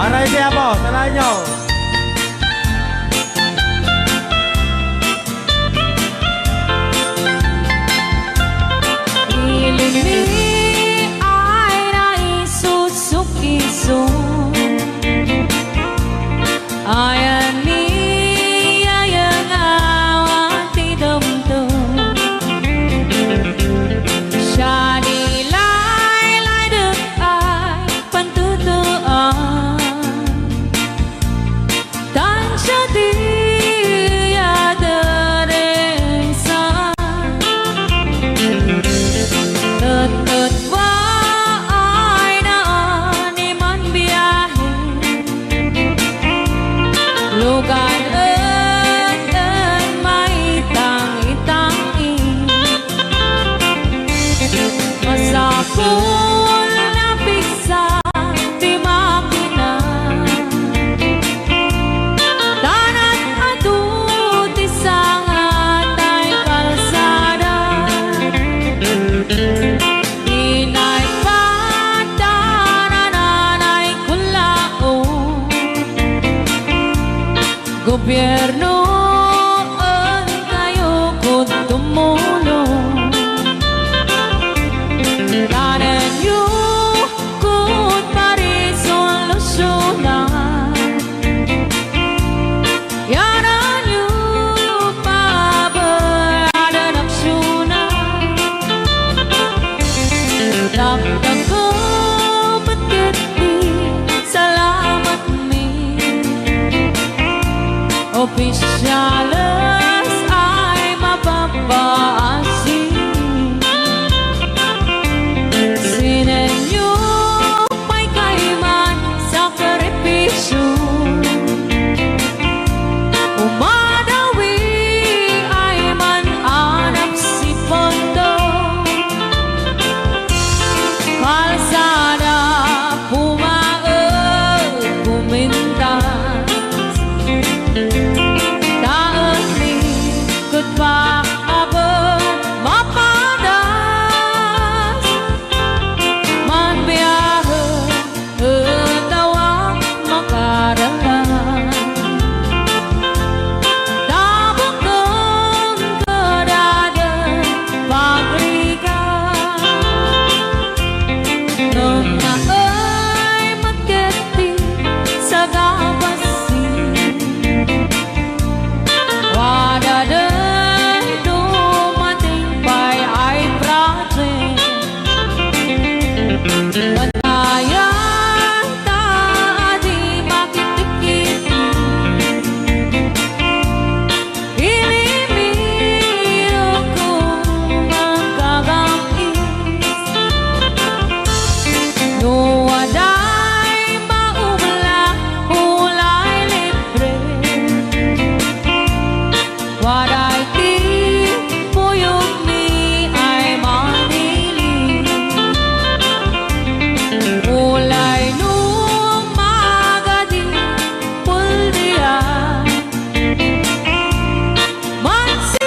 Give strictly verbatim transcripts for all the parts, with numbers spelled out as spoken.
Aray ti Apo, salaenyo. Ilinni ay naisusukisok. Ayanmi ayangawan ti dumdum. Siya di laylaydek ay pantutuan. Tan siya ti adarengsan. Ket, ket wa ay naan ni man biahe. Lugan en, en maitang-itangi. Masapul a pigsa ti makina. Tan ad-adu ti sangatay kalsada. Inay pagtanananay kullaon. Gobierno, en kayo ket tumulong. Tanenyo ket parisolusionan. Yananyo pabayadan aksyonan. Dakdakkel met ket ti salamatmi. Opisyales ay mapapaasi. Sinenyo pay kayman sakripisyo. Umadawi ay man-anap si pondo. Kalsada pumaeg, pumintas. Taen ni ket paabet mapadas. Manbiahe et awan makararag. Tabukon kadaden pagrigat. Ngem naay met ket ti sagabasi. Wada den dumating pay ay project. Panayan ta a di makitikiti. Inimiro ko magkagam-is. No aday maubla, ulay libre. Waday ti puyogmi ay manili. Ulay no magadi puldian.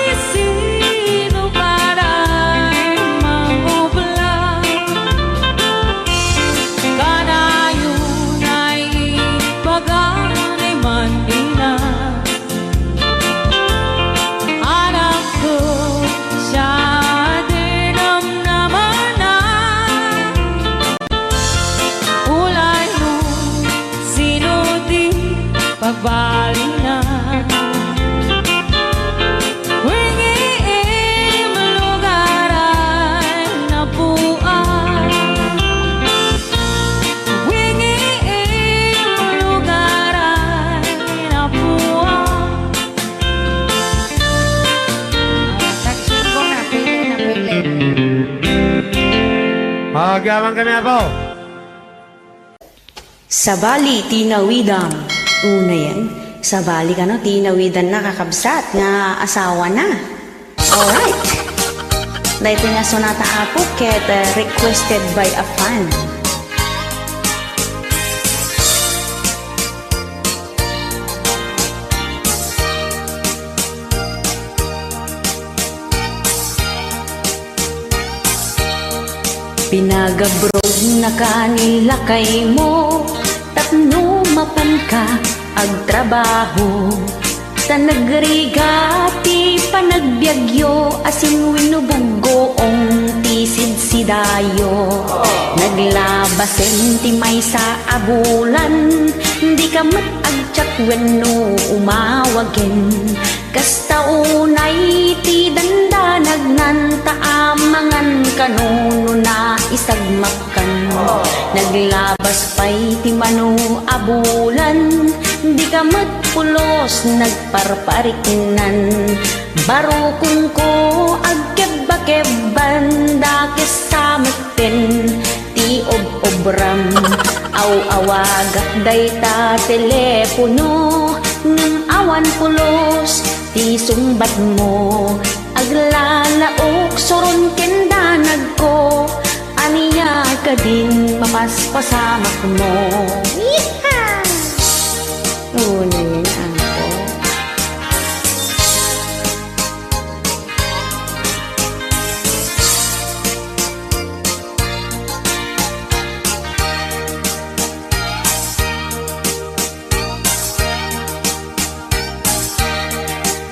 Mansisino kaday mangubla? Kanayon ay ibaga ni man ina. Anakko, siya ti namnamana. Ulay no sino ti pagbalina. Wenno im lugar ay napuan. Wenno im lugar ay napuan. Agyamankami, Apo. Sabali ti inawidan. Unayen, sabali kano ti inawidanna, kakabsat, nga asawana. Alright. Daytoy nga sonata, Apo, ket, uh, requested by a fan. Pinagabroadnaka ni lakaymo tapno mapanka agtrabaho. Ta nagrigat ti panagbiagyo, asin wenno buggoong ti sidsidayo. Naglabasen ti maysa a bulan, dika met agchat wenno umawagen. Kasta unay ti dandanagnan, ta amangan kano no naisagmapkan. Naglabas pay ti mano a bulan, dika met pulos nagparpariknan. Barukongko agkebbakebban, dakes sa metten ti ob-obram. Aw-awagak dayta telepono, ngem awan pulos ti sungbatmo. Aglalaok suron ken danagko, ania kadin mapaspasamakmo? Yeehaw! Una yan, angko.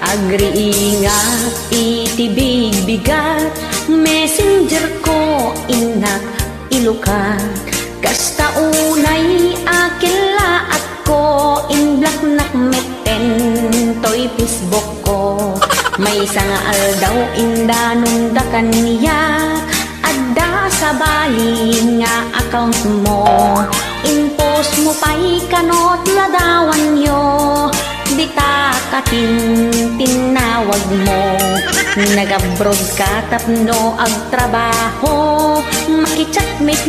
Agriingak iti bigbigat, messenger ko, innak, ilukat. Kasta unay a kellaatko, inblocknak metten toy Facebook ko. Maysa nga aldaw, indanonda kaniak, adda sabali nga accountmo. Inpostmo pay kano ti ladawanyo, dita katintinnawagmo. Nag-abroad ka tapno agtrabaho, makichat met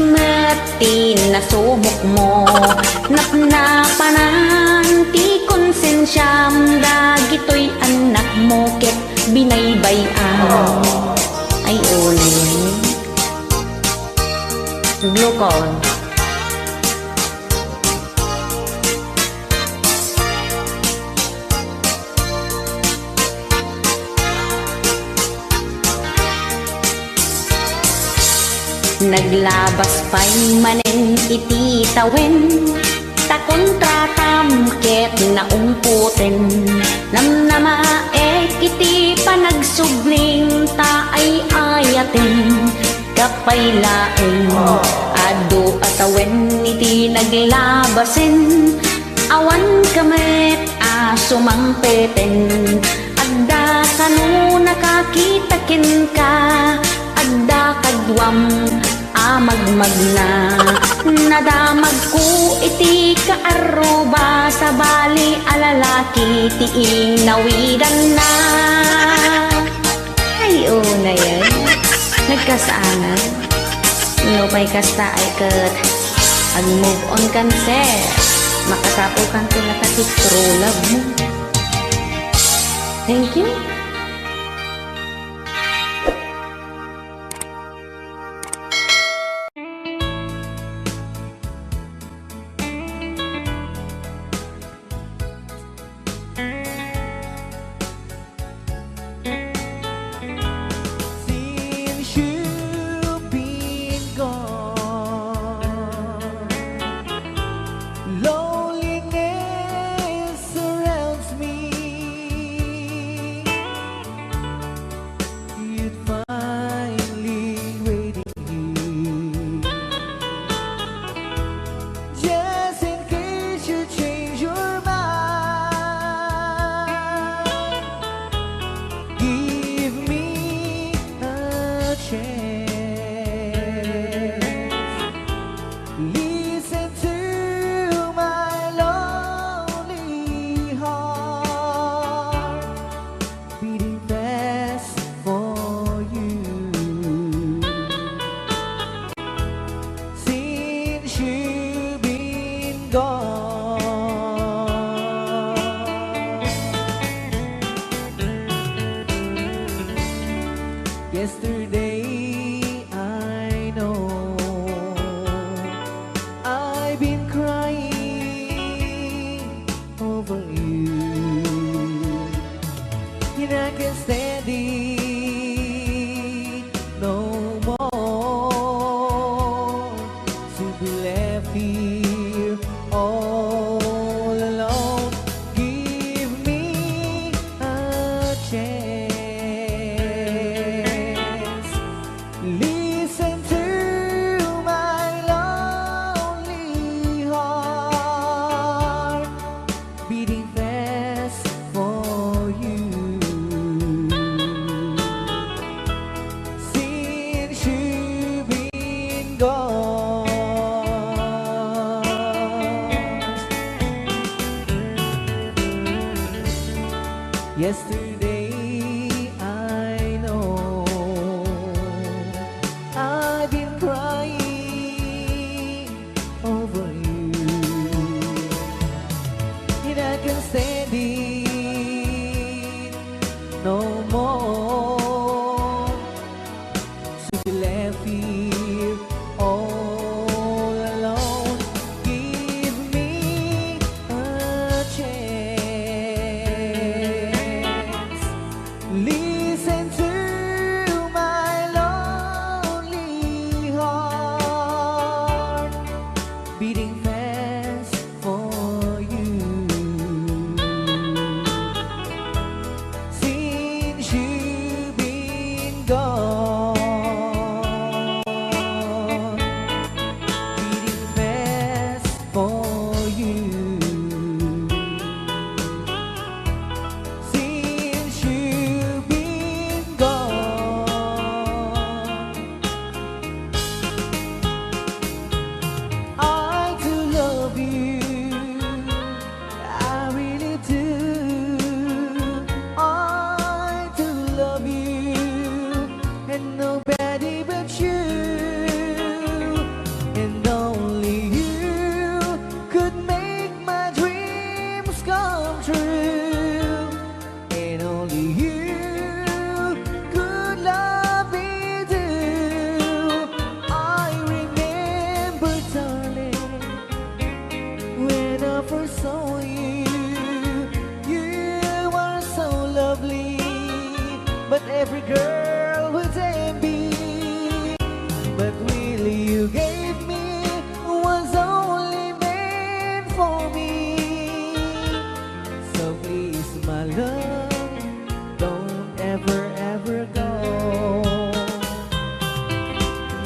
ti nasubokmo. Napnapanan ti konsensiam dagitoy annakmo ket binaybay-am. Ay, unay. Glucon. Naglabas pay manen iti tawen, ta kontratam ket naungpoten. Namnamaek iti panagsubling ta ay-ayaten. Kapay laeng, adu a tawen iti naglabasen, awan ka met a sumangpeten. Adda kano nakakita kenka, adda kaduam a magmagna. Nadamagko iti kaarruba, sabali a lalaki ti inawidanna. Ay, unay ay. Nagkasaanan. No pay kasta ay ket ag-move on kan, sir. Makasapulkan to la ta ti true love mo. Thank you. Since you've been gone, loneliness surrounds me. You'd find me waiting here. Just in case you change your mind, give me a chance. Listen to my lonely heart beating fast for you. Since you've been gone, yesterday I know I've been crying over you, and I can't stand it no more to be left here all Yesterday, I know I've been crying over you, and I can stand it no more. To be left here all alone, give me a chance. Listen to my lonely heart beating fast for you. Since you've been gone, beating fast for you. Since you've been gone, I do love you. I really do. I do love you. And nobody but you. And only you could make my dreams come true. And only you could love me do. I remember, darling, when I first saw you, you were so lovely, but every girl would envy. But really, you gave me was only meant for me. So please, my love, don't ever, ever go.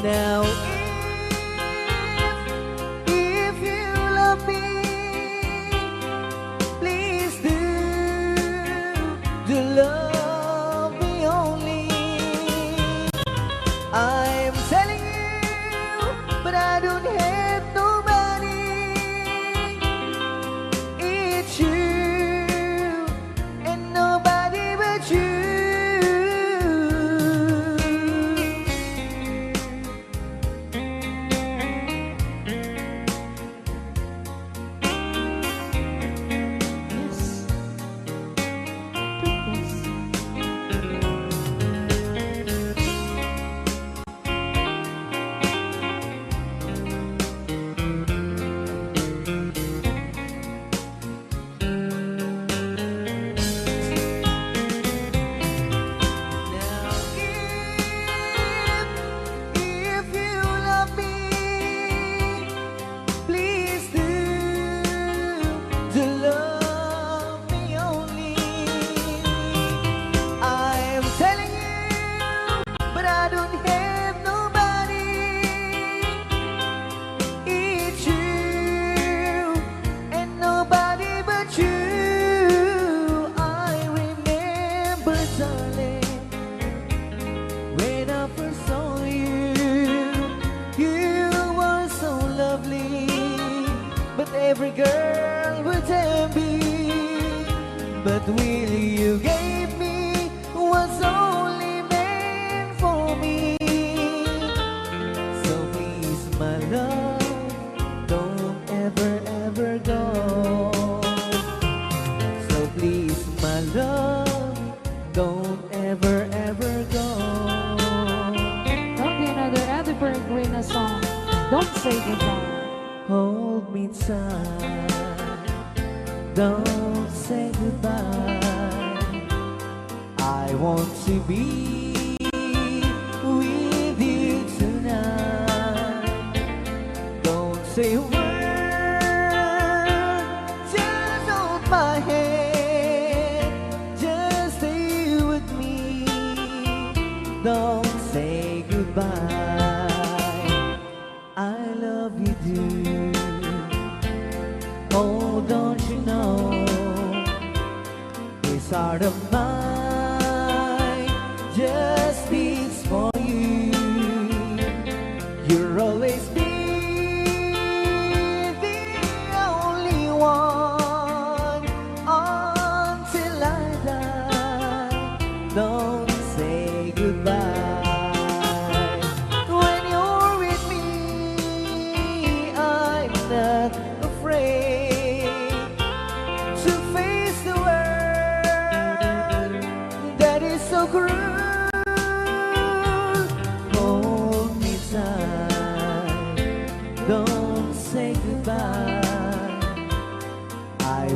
Now, if, if you love me, please do, do love me only. I'm telling you, but I don't have nobody. It's you and nobody but you. Yes. Take this. Now, if, if you love me, please do, do love me only. I'm telling you, but I don't have nobody. It's you and nobody but you. I remember, darling, when I first saw you, you were so lovely, but every girl would envy. But really, you gave me was only meant for me. So please, my love, don't ever, ever go. So please, my love, don't ever, ever go. Don't be another Eddie Peregrina song. Don't say goodbye. Hold me tight. Don't say goodbye. I want to be with you tonight. Don't say a word, just hold my hand, just stay with me. Don't say goodbye. I love you, dear. Oh, don't you know? This heart of mine just beats for you. You'll always be the only one until I die.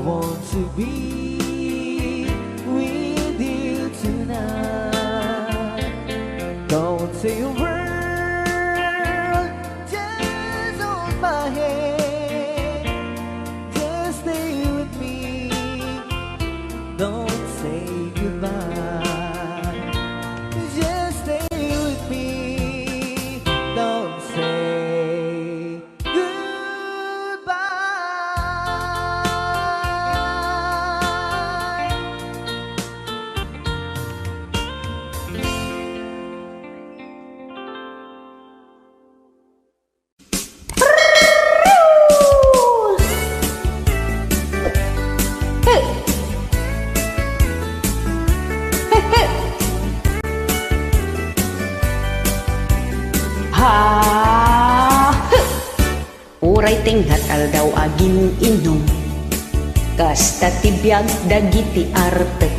want to be with you tonight. Don't say a word, just hold my hand. Just stay with me. Don't say goodbye. Just stay with me. Don't say goodbye. Ha! Uray tengnga ti aldaw a gin-inum, kasta ti biag dagiti artek.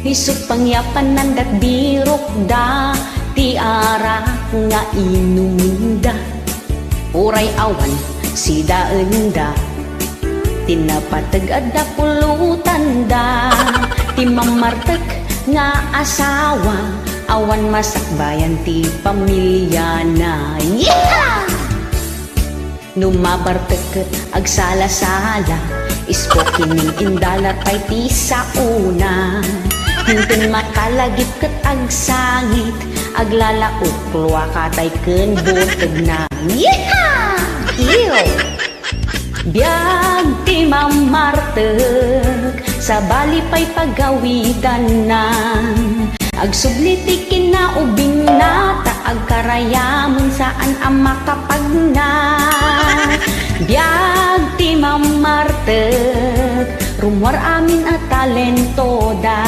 Isu pangyapanandat birokda ti arak nga inumenda. Uray awan sidaenda, ti napateg adda pulotanda. Ti mammartek nga asawa, awan masakbayan ti pamiliana. Yeehaw! No mabartek ket agsala-sala, isko ken indala pay ti saona. Inton makalagip ket agsangit, aglalaukloa katay ken butegna. Yeehaw! Iyo! Biag ti mammartek, sabali pay pagawidanna. Agsubli ti kinaubingna, ta agkarayamen saan a makapagna. Biag ti mammartek, rummuar amin a talentoda.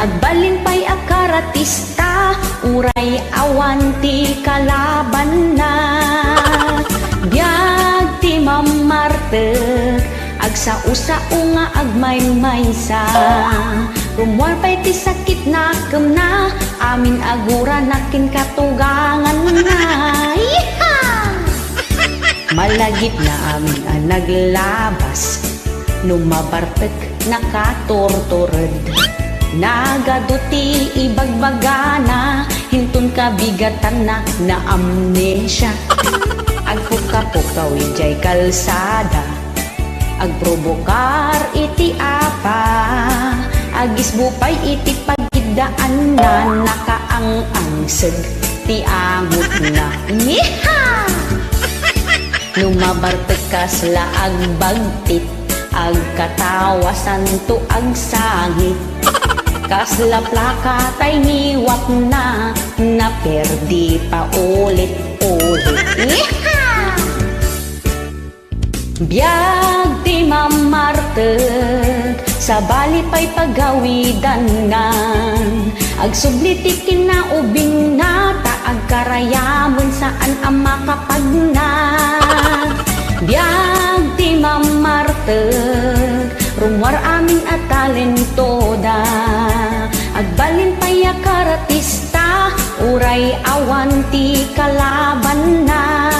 Agbalin pay a karatista, uray awan ti kalabanna. Biag ti mammartek, agsao-sao nga agmaymaysa. Rummuar pay ti sakit nakemna, amin agurana ken katuganganna. Yeehaw! Malagipna amin a naglabas, no mabartek nakaturtured. Nagadu ti ibagbagana, inton kabigatanna naamnesia. Agpukkapukaw idiay kalsada, agprobokar iti apa, agisbo pay iti pagiddaanna, nakaang-angseg ti angutna. Yeehaw! No mabartek kasla agbagtit, agkatawasanto agsangit. Kasla plaka tay ngiwapna, naperdi paulit-ulit. Yeehaw! Biag ti mammartek, sabali pay pagawidanna. Agsubli ti kinaubingna, ta agkarayamen saan a makapagna. Biag ti mammartek, rummuar amin a talentoda. Agbalin pay a karatista, uray awan ti kalabanna.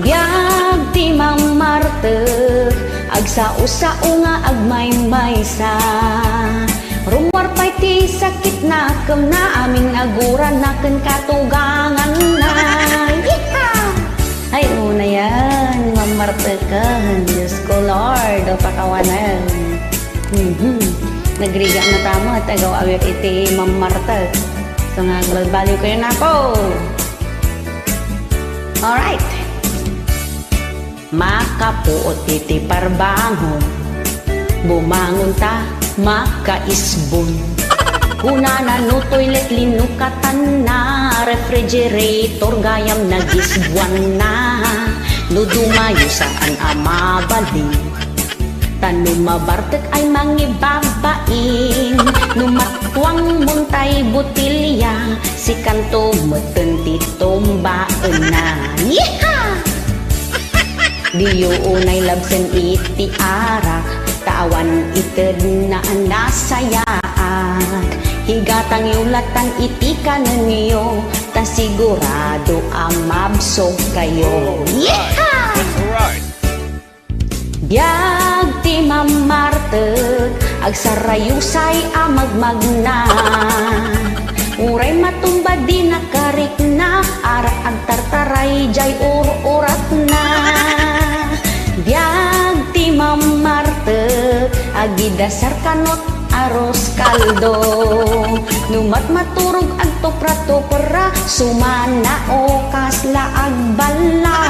Biag ti mammartek, agsao-sao nga agmaymaysa. Rummuar pay ti sakit nakemna, amin agurana ken katuganganna. Yeehaw! Ay, una yan, mammarteken. Diyos ko, Lord, o pakawanen. Mhm. Nagrigat na ta met, agaw-awir iti mammartek. So nga, agbalbaliw kayo nako. Alright. Makapuot iti parbangon, bumangon ta makaisbon. Kunana no toilet linukatanna, refrigerator gayam nagisbuanna. No dumayo saan a mabalin, ta no mabartek ay mangibabain. No mattuang montay botilya, sikanto meten ti tumbaenna. Yeehaw! Diyo unay labsen iti arak, ta awan itedna a nasayaat. Higatangyo latan iti kanenyo, ta sigurado a mabsog kayo. Yeehaw! That's right. Mammartek, agsarayusay a magmagna. Uray matumba di nakarikna, arak agtartaray jay ur-uratna. Biag ti mammartek, agidasar kanot arroz caldo. No mat maturog agtupra-tupra, sumana o kasla agballa.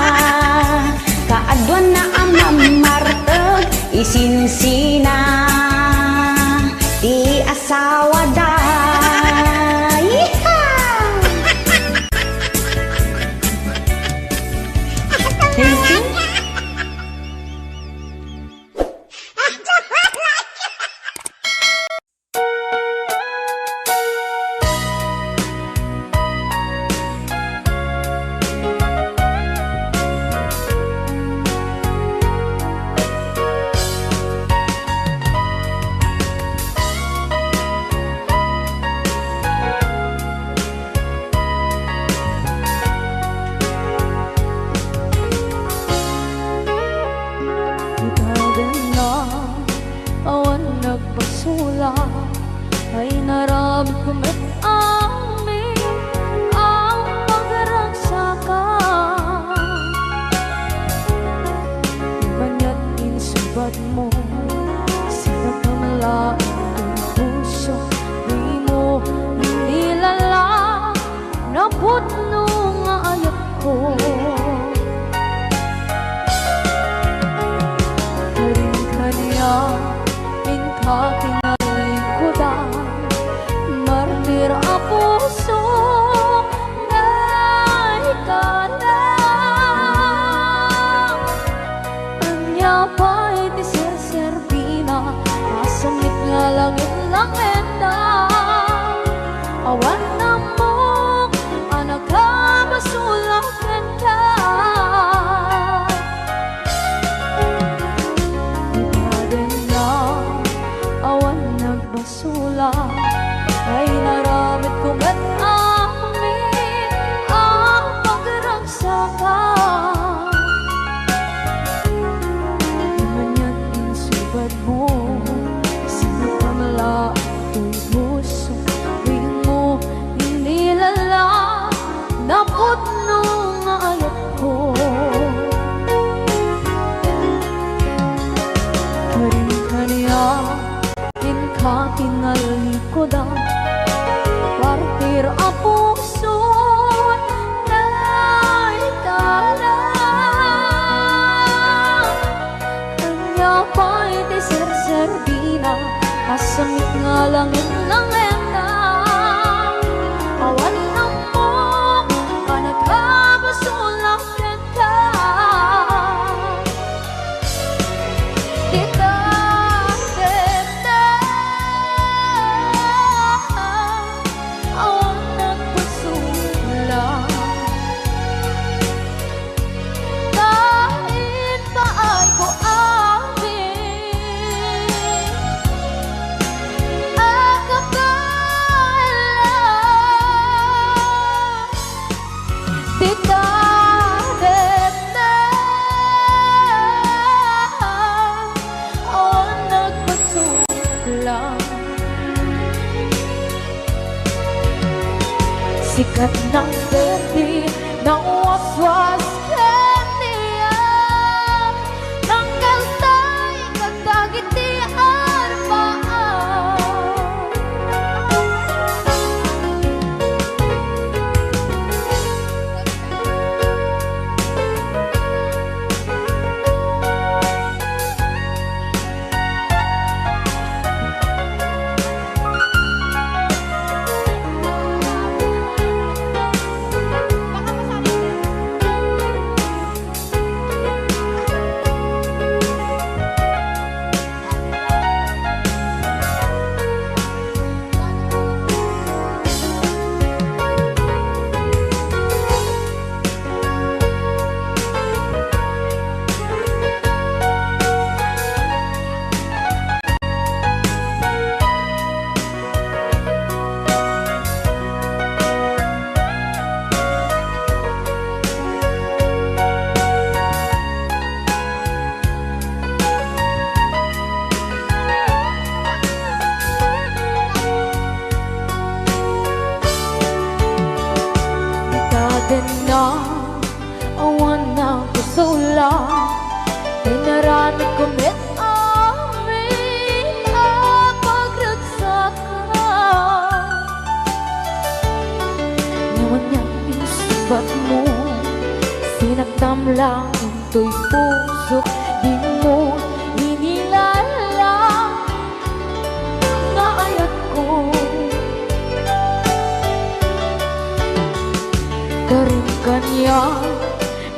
Kaaduanna a mammartek, isinsina ti asawada. Yeehaw! Thank you. Itagan na awan nagpasulak, ay naramidko met amin a pagragsakak. Maniat insubadmo, sinakamla ti puso, dimo nilala. Napudno nga ayatko. Karin kaniak, inka tinalikudan, martir a puso, naikana. Ania pay ti serserbina, asamek nga langit-langitda. Awan ammok a nakabasolak kenka. Itaganna, awan nagbasolak, ay naramidko met amin a pagragsakak. Maniat insubadmo, sinakamla ti puso, dimo nilala. Napudno nga ayatko. Karin kaniak, inka tinalikudan, martir a puso, naikana. Ania pay ti serserbina, asamek nga langit-langitda. Awan ammok a nakabasolak kenka. Ita, deta, awan nagpasulak. Kain paay ko amin a kabaelan. Ti kadetna, awan nagpasulak. Sikat nang berdi, nang waswas ken niya, nang kaltay ket dagiti arbaam. lang intoy pusok, dimo inilala nga ayatko. Karin kaniak,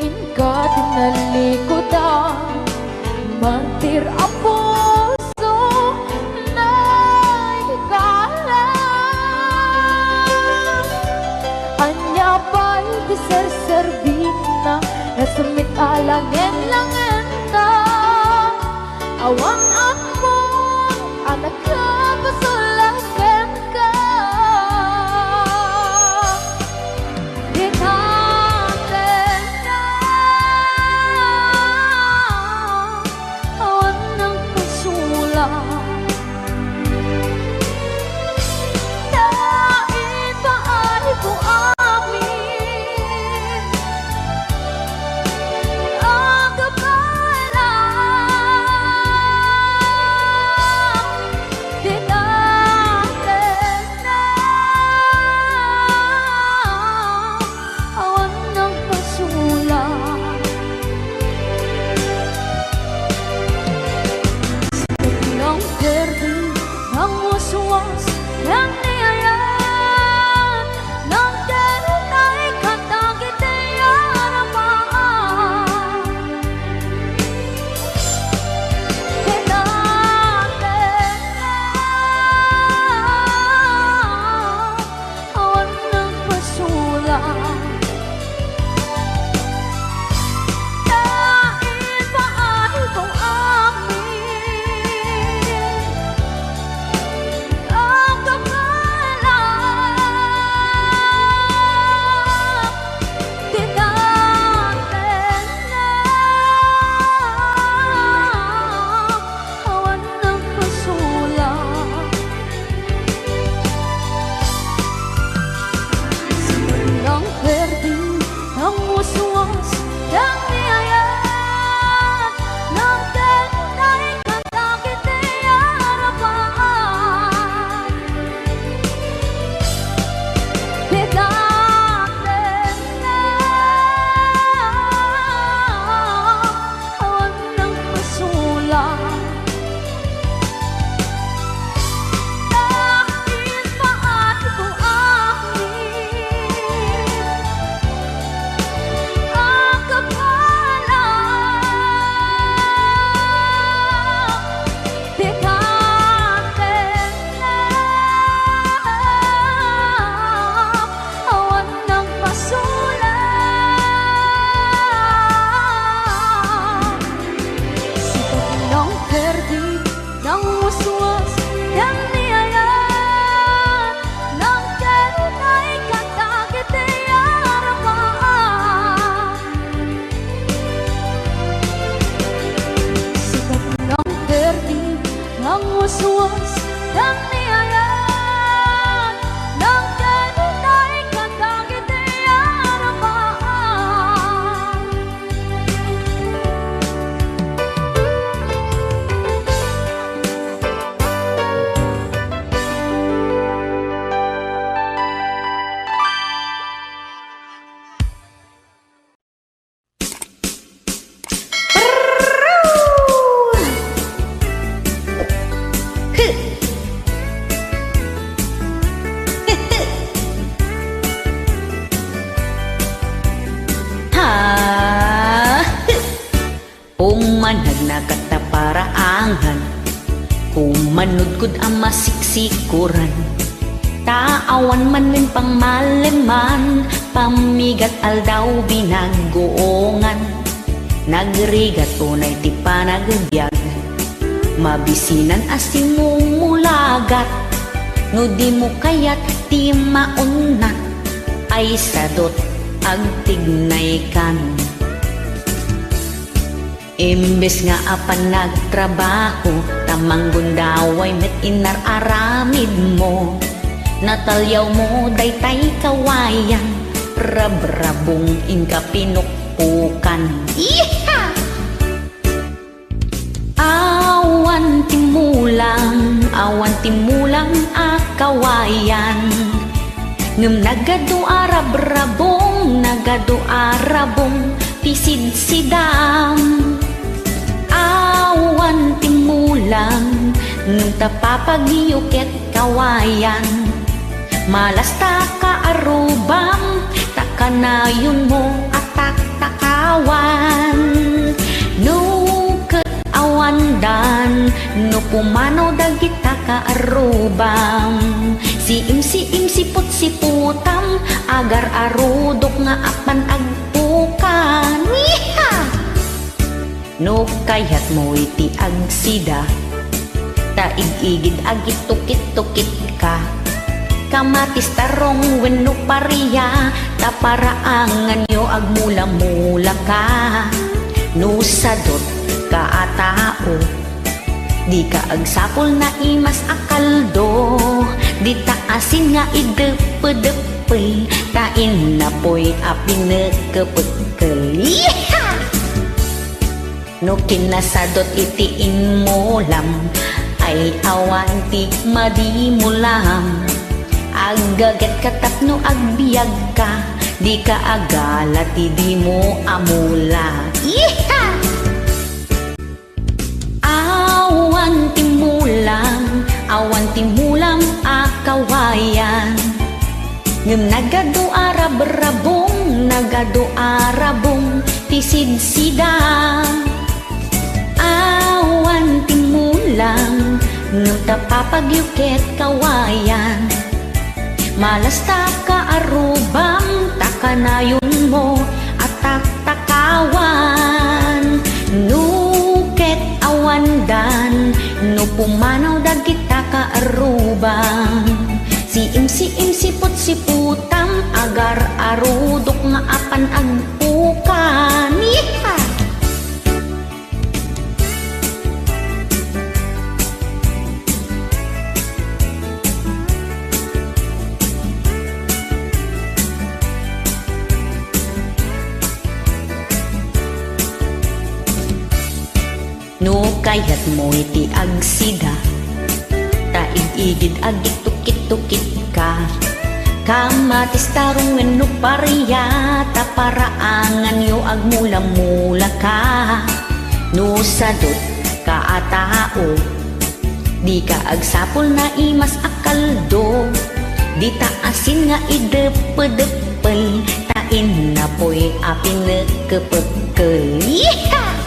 inka dinalikudan, martir a puso, naikala. Ania pay ti serserbina, nasemmit a langen-langenta? Awan ammon a nakapasulak kenka. Dita tenna, awan nagpasulak. Ta ipaayko amin a kappala. Dita tenna, awan nagpasulak. Nang perdi, nang waswas, nang ni ayat, nang tenutay kadagiti aramaan. Dita tenna, awan nagpasulak. Ta ipaayko amin a kappala. Dita tenna, awan nagpasulak. Nang perdi, nang waswas, nang ni ayat, nang tenutay kadagiti aramaan. Dita tenna, awan nagpasulak. Ta ipaayko amin a kappala. Dita tenna, awan nagpasulak. Sika nang perdi, nang waswas, nang ni ayat, nang tenutay kadagiti aramaan. Sika nang perdi, nang waswas, nang ni ayat, nang tenutay kadagiti aramaan. Ha! Pumanagna ket ta paraangan, kumanudkod a masiksikuran. Ta awan manen pangmaleman, pamigat aldaw binagguongan. Nagrigat unay ti panagbiag, mabisinan a simumulagat. No dimo kayat ti maunat, ay sadot agtignaykan. Imbes nga apan nagtrabaho, ta manggundaway met inar-aramidmo. Nataliawmo daytay kawayan, rabrabong inka pinukpukan. Iha! Awan ti mulang, awan ti mulang a kawayan. Ngem nagadu a rabrabong, nagadu a rabong, ti sidsidam. Awan ti mulam, ngem ta papagyo ket kawayan. Malasta ka arubam, ta kanayonmo a taktakawan. No ket awandan, no pumanaw dagita ka arubam. Siim-siim, siput-siputam, agar-arudok nga apan agpukan. Iha! No kayatmo iti agsida, ta ig-igid agitukit-tukitka. Kamatis, tarong wenno paria, ta paraanganyo agmula-mulaka. No sadot ka a tao, dika agsapul naimas a kaldo, dita asin nga ideppedeppel, ta innapoy a pinekepekkel. Iha! No kinasadot iti inmulam, ay awan ti madimulam. Aggaget ka tapno agbiagka, dika agala ti dimo amula. Iha! Awan ti mulam, awan ti mulam a kawayan. Ngem nagadu a rabrabong, nagadu a rabong ti sidsida. Awan ti mulam, ngem ta papagyo ket kawayan. Malasta ka arubam, ta kanayonmo a taktakawan. No ket awandan, no pumanaw dagita ka arubam. Siim-siim, siput-siputam, agar-arudok nga apan agpukan. Yeeha! No kayatmo iti agsida, ta ig-igid agitukit-tukitka. Kamatis, tarong wenno paria, ta paraanganyo agmula-mulaka. No sadot ka a tao, dika agsapul naimas a kaldo. Dita asin nga ideppedeppel, ta innapoy a pinekepekkel. Yeeha!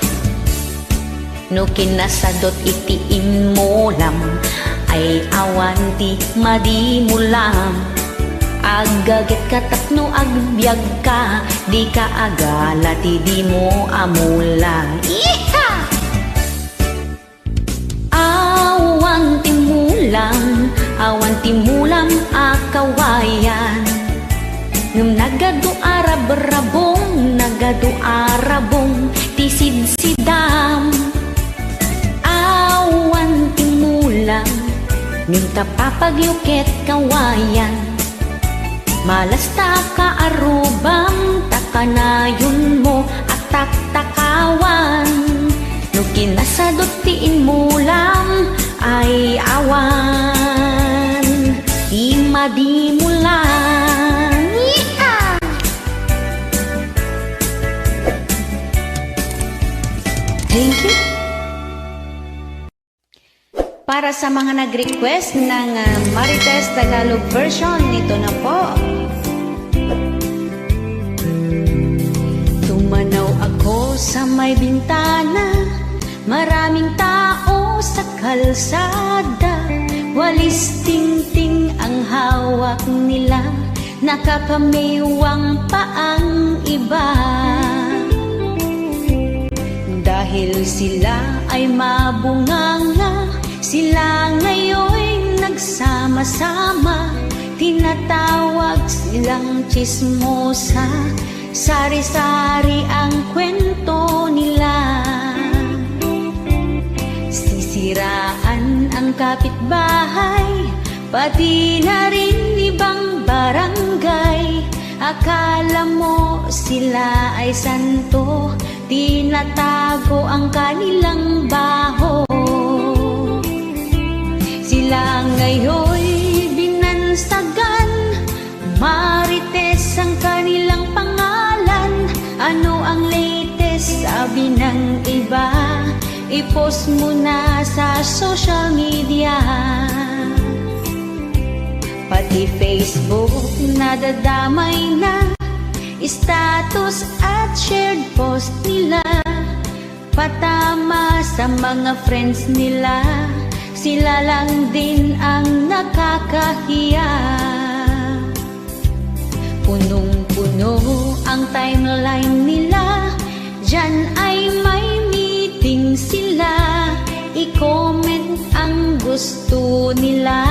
No kinasadot iti immulam, ay awan ti madimulam. Aggaget ka tapno agbiagka, dika agala ti dimo amula. Yeeha! Awan ti mulam, awan ti mulam a kawayan. Ngem nagadu a rabrabong, nagadu a rabong ti sidsidam. Awan ti mulam, ngem ta papagyo ket kawayan. Malasta ka arubam, ta kanayonmo a taktakawan. No kinasadot ti immulam, ay awan ti madimulam. Yeeha! Thank you. Para sa mga nag-request ng, ah, Marites Tagalog version, ito na po. Tumanaw ako sa may bintana, maraming tao sa kalsada. Walis tingting ang hawak nila, nakakamiwang pa ang iba. Dahil sila ay mabunganga, sila ngayon nagsama-sama. Tinatawag silang tsismosa, sari-sari ang kwento nila. Sisiraan ang kapitbahay, pati na rin ibang barangay. Akala mo sila ay santo, tinatago ang kanilang baho. Sila ngayoy binansagan, Marites ang kanilang pangalan. Ano ang I-post mo na sa social media. Pati Facebook nadadamay na, status at shared post nila. Patama sa mga friends nila, sila lang din ang nakakahiya. Punong-puno ang timeline nila, diyan ay may meeting sila. I-comment ang gusto nila,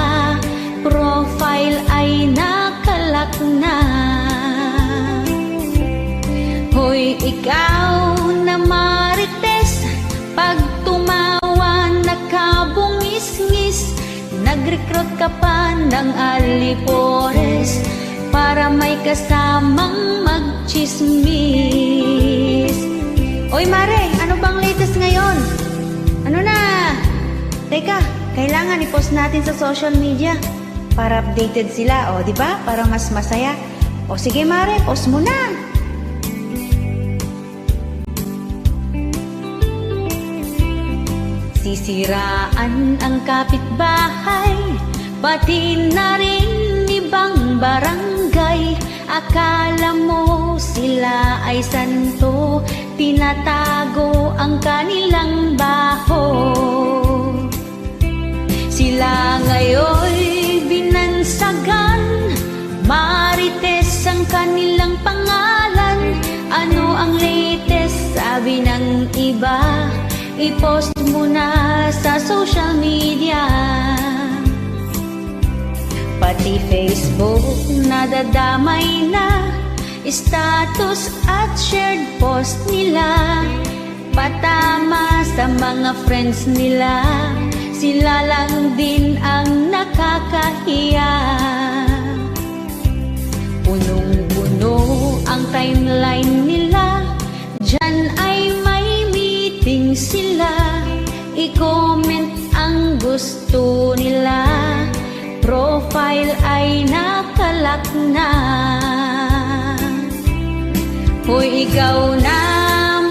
profile ay nakalock na. Hoy, ikaw na Marites, pag tumawa nakabungisngis, nag-recruit ka pa ng alipores para may kasamang magtsismis. Oy, Mare, ano bang latest ngayon? Ano na? Teka, kailangan i-post natin sa social media para updated sila, o, di ba? Para mas masaya. O, sige, Mare, post mo na. Sisiraan ang kapitbahay, pati na rin ibang barangay. Akala mo sila ay santo, tinatago ang kanilang baho. Sila ngayoy binansagan, Marites ang kanilang pangalan. Ano ang latest? Sabi ng iba, i-post mo na sa social media. Pati Facebook nadadamay na, status at shared post nila. Patama sa mga friends nila, sila lang din ang nakakahiya. Punong-puno ang timeline nila, diyan ay may meeting sila. I-comment ang gusto nila, profile ay nakalock na. Hoy, ikaw na,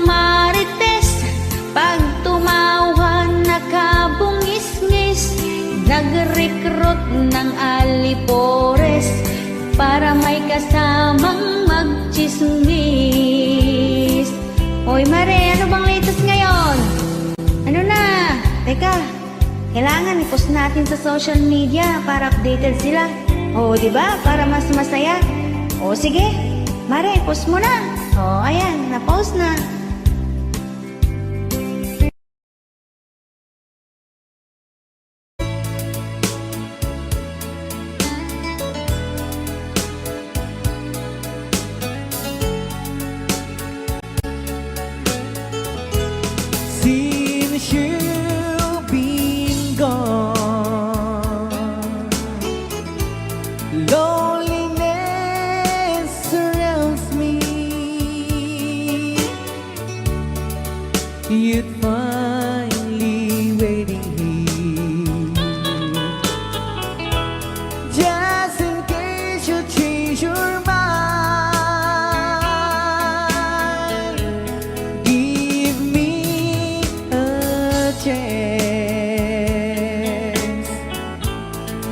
Marites, pag tumawa nakabungisngis, nag-recruit ng alipores para may kasamang magtsismis. Hoy, Mare, ano bang latest ngayon? Ano na? Teka, kailangan i-post natin sa social media para updated sila. O, di ba? Para mas masaya. O, sige. Mare, post mo na. O, ayan, na-post na. Since you've been gone, loneliness surrounds me. You'd finally waiting here. Just in case you change your mind, give me a chance.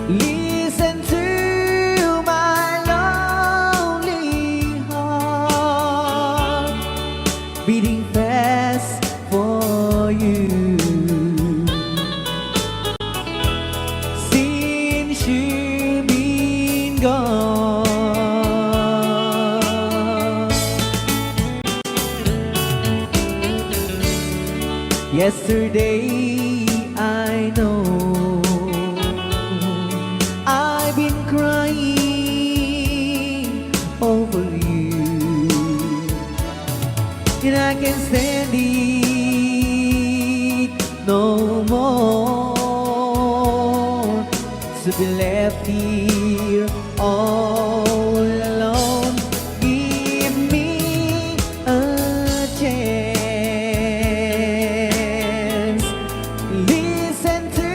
Listen to my lonely heart beating fast for you. Since you've been gone. Yesterday, I know I've been crying over you, and I can't stand it no more to be left here all alone. Give me a chance. Listen to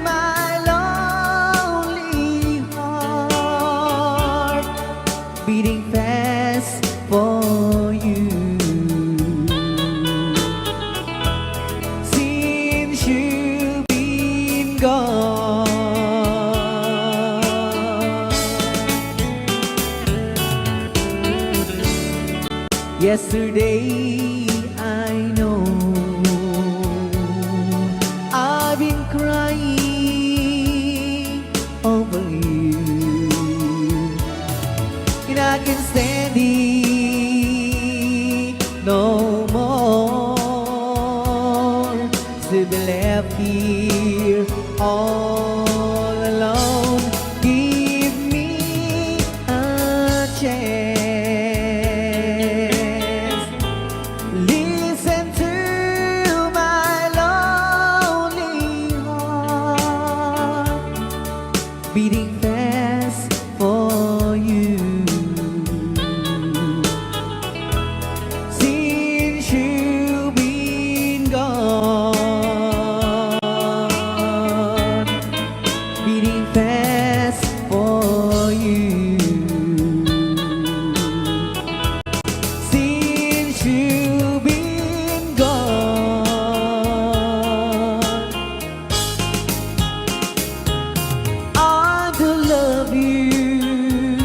my lonely heart beating fast for you. God. Yesterday, I know I've been crying over you, and I can stand it no more to be left here all alone. Give me a chance. Listen to my lonely heart beating fast for you. Since you've been gone, beating fast for you. Since you've been gone, I do love you.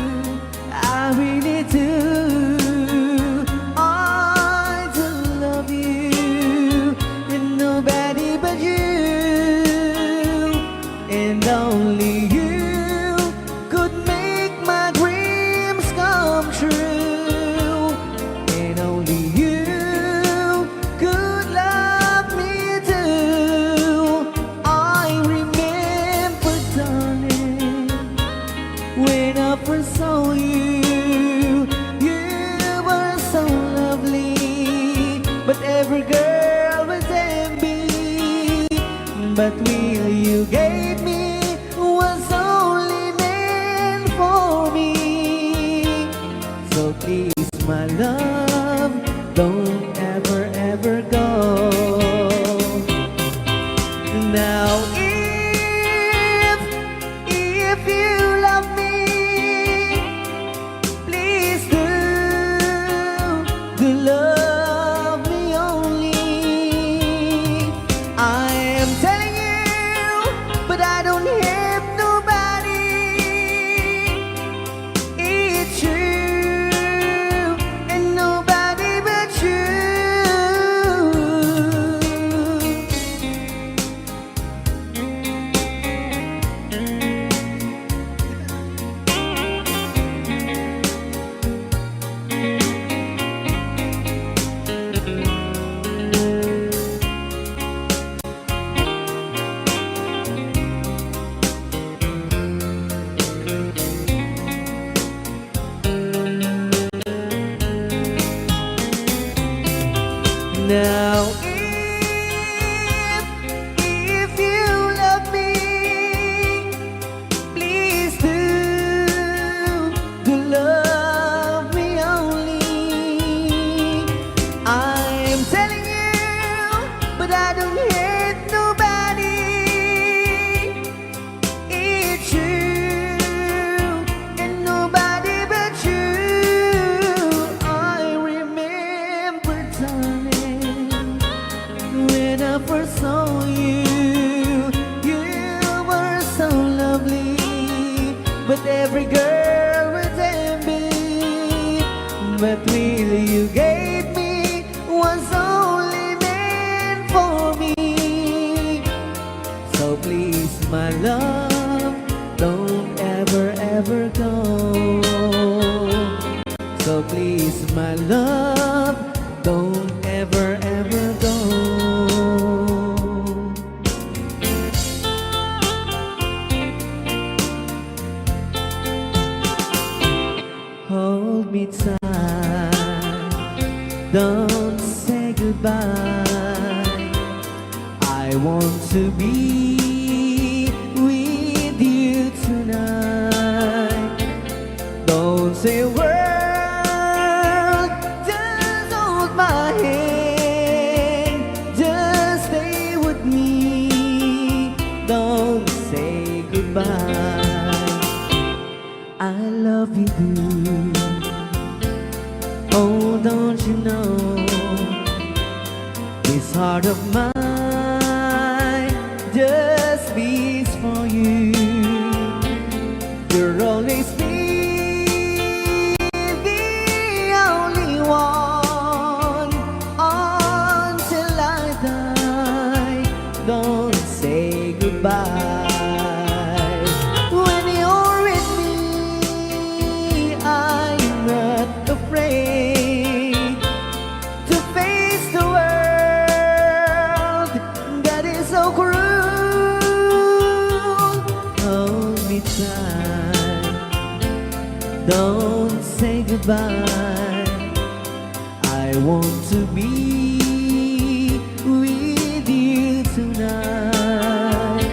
I really do. I do love you. And nobody but you. And only you could make my dreams come true. And only you could love me too. I remember, darling, when I first saw you, you were so lovely, but every girl was envy. But will you gave me was only meant for me. So please, my love, don't ever, ever go. Now, if, if you love me, please do, do love me only. I am telling you, but I don't have nobody. It's you and nobody but you. Now, if, if you love me, please do, do love me only. I am telling you, but I don't hate nobody. It's you and nobody but you. I remember, darling, when I first saw you, you were so lovely, but every girl was envy. But really, you gave me was only meant for me. So please, my love, don't ever, ever go. So please, my love, don't ever, ever go. Hold me tight, don't say goodbye. I want to be with you tonight. Don't say a word, just hold my hand, just stay with me. Don't say goodbye. I love you, do. Oh, don't you know? This heart of mine Just beats for you. You'll always be the only one until I die. Don't say goodbye. When you're with me, I'm not afraid to face the world that is so cruel. Hold me tight. Don't say goodbye. I want to be with you tonight.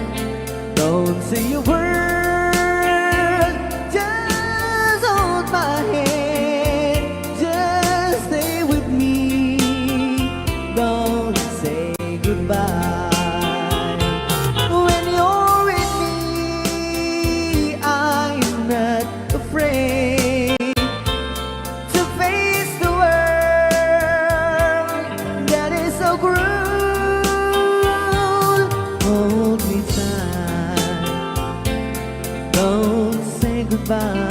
Don't say a word, just hold my hand, just stay with me. Don't say goodbye. When you're with me, I'm not afraid to face the world that is so cruel. Hold me tight. Don't say goodbye.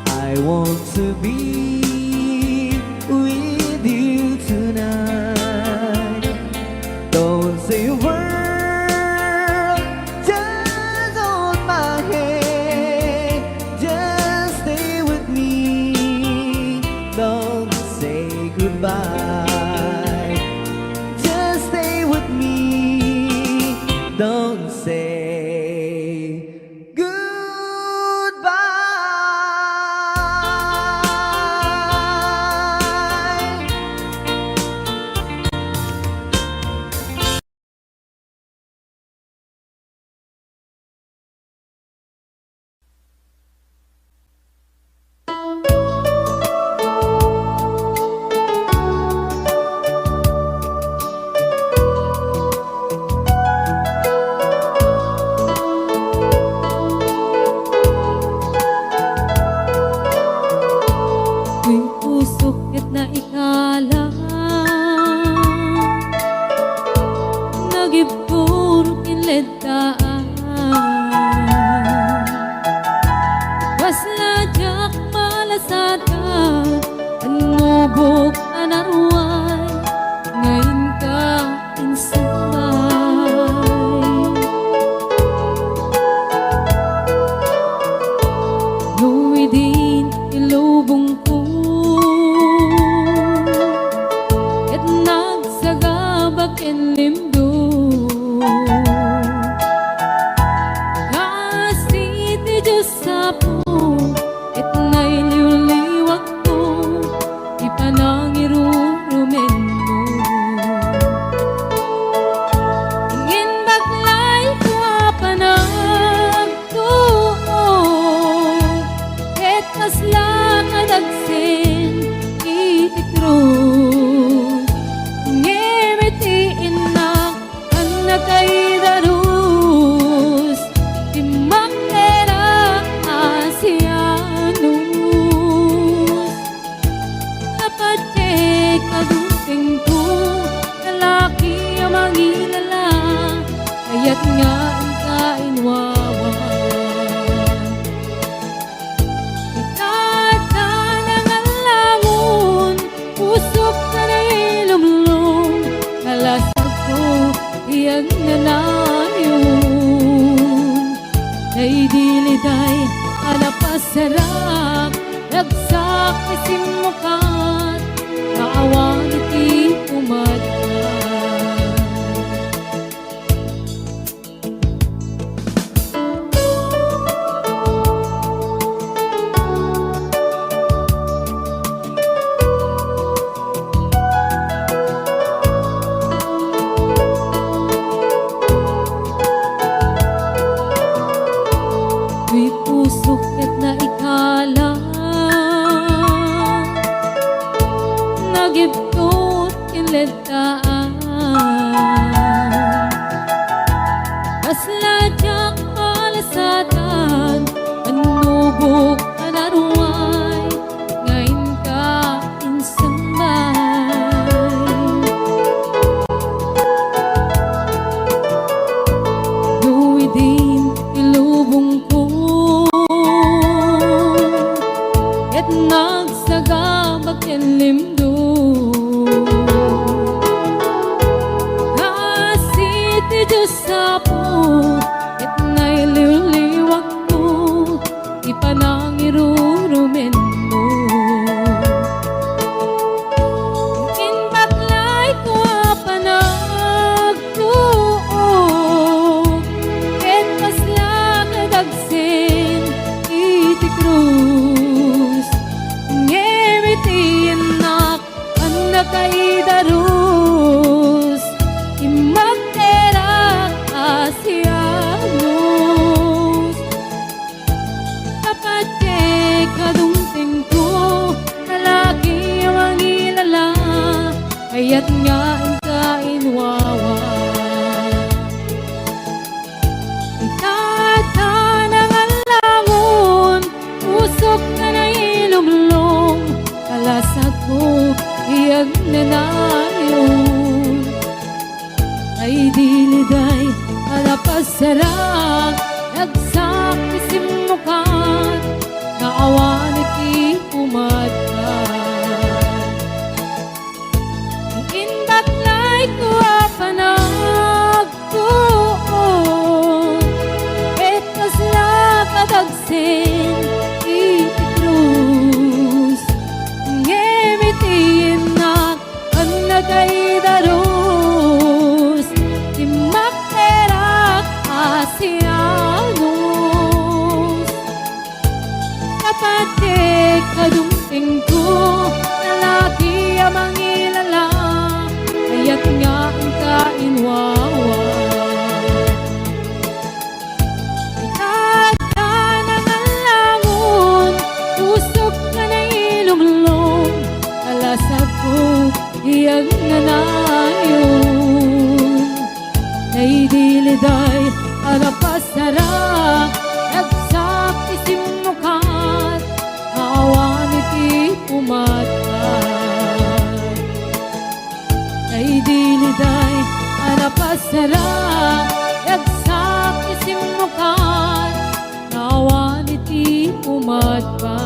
I want to be with you tonight. Don't say a word, just hold my hand, just stay with me. Don't say goodbye, just stay with me. Don't say goodbye. Ti pusok ket naikala, nagibtur ken ledtaan. Kasla diak malasatan, annubok a naruay, nga inka insambay. No idin ti lubongko, ket nagsagaba ken limdo. Kaasi ti Dios Apo, ket nailiwliwakto ti panangirurumenmo. Ngem baklayko a panagtuo, ket kasla kadagsen iti krus. Ngem iti innak a nakaidarus, ti makera a sianus. Napadiek a dutengko, lalaki a mangilala, kayat nga inka inwawa. Ita adda nangallangon, pusok ta nailumlom, kalasagko ti agnanayon. Naidiliday a napasarak, ragsak ti simmukat, nga awan iti pumadka. Ti pusok ket naikala, nagibtur ken ledtaan. Ay diliday a napasarang, nagsaksi simmukat, nga awan iti umadka. Inbaklay ko a panagtuon, ket kasla kadagsen iti krus. Ngem iti innak a nagaidarus, timmakderak a sianus. Kapateg, kadumtengko, lalaki a mangilala, kayat nga inka inwawa. Itagan a ngallangon, pusok nga nailunglong, kalasagko, iyag nga nayon. Naidiliday a napasarang, nagsaksi simmukat, nga awan iti umadka. Naidiliday a napasarang, nagsaksi simmukat, nga awan iti umadka.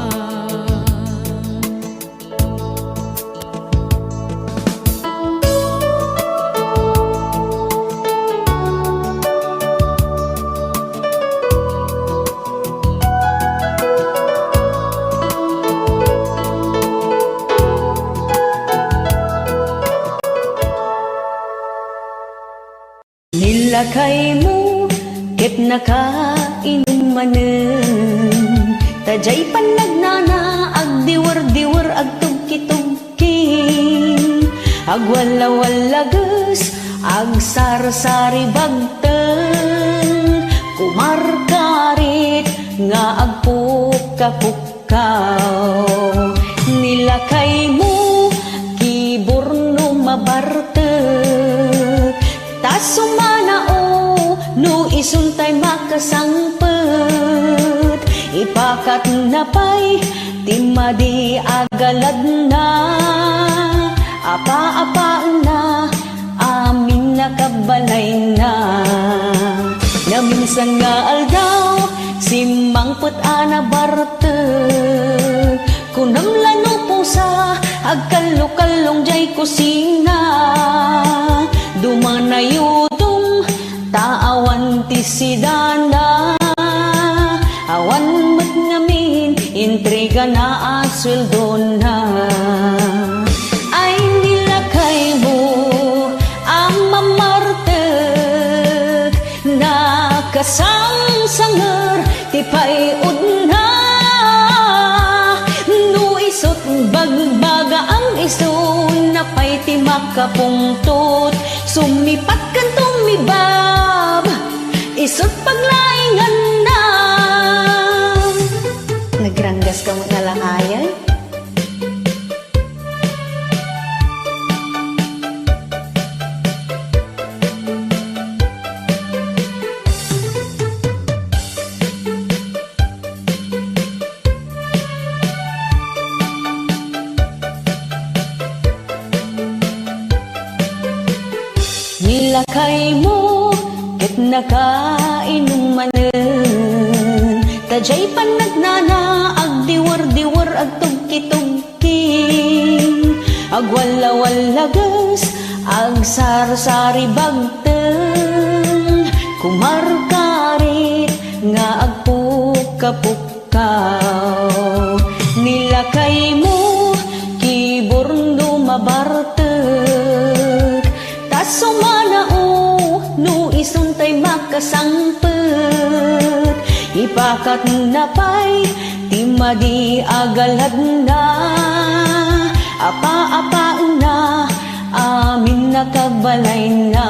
Ni lakaymo ket nakainum manen, ta diay pannagnana agdiwerdiwer, agtugkitugking, agwallawallages, agsarsaribagteng, kumarkarit nga agpukkapukka. Kao, ni lakaymo, kiburno mabartek, ta sumanao no isuntay makasangpet, ipakatna pay ti madi a galadna, apaapaenna, amin a kabalayna. Naminsan nga aldaw, simmangpet a nabartek. Kunam la no pusa, agkallokallong diay kusina. Dumana yudom, ta awan ti sidana. Awan met ngamin intrigana a sueldona. Ay, ni lakaymo a mamartek, nakasangsanger ti pay-odna. No isut' bagbagaam, isuna pay ti makapungtot. Sumipat ken tumibab, isut' paglainganna. Nagranggas ka met a lakayay? Ni lakaymo ket nakainum manen, ta diay pannagnana agdiwerdiwer, agtugkitugking, agwallawallages, agsarsaribagteng, kumarkarit nga agpukkapukka. Kao, ni lakaymo, kiburno mabartek, ta sumanao no isuntay makasangpet, ipakatna pay ti madi a galadna, apaapaenna, amin a kabalayna.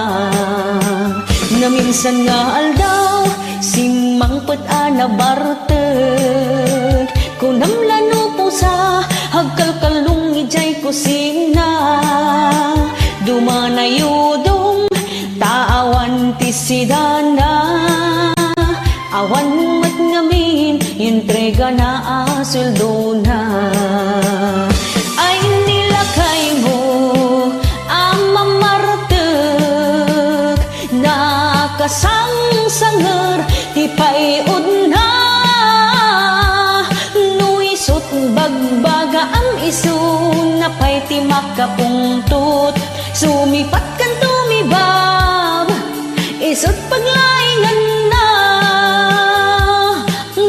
Naminsan nga aldaw, simmangpet a nabartek. Kunam la no pusa, agkalkallong idiay kusina. Dumana yudom, ta awan ti sidana. Awan met ngamin intrigana a sueldona. Ay, ni lakaymo a mamartek, Sangsanger ti pay-udna. No isut' bagbagaam, isu na pay ti makapungtot. Sumipat ken tumibab, isut' paglainganna.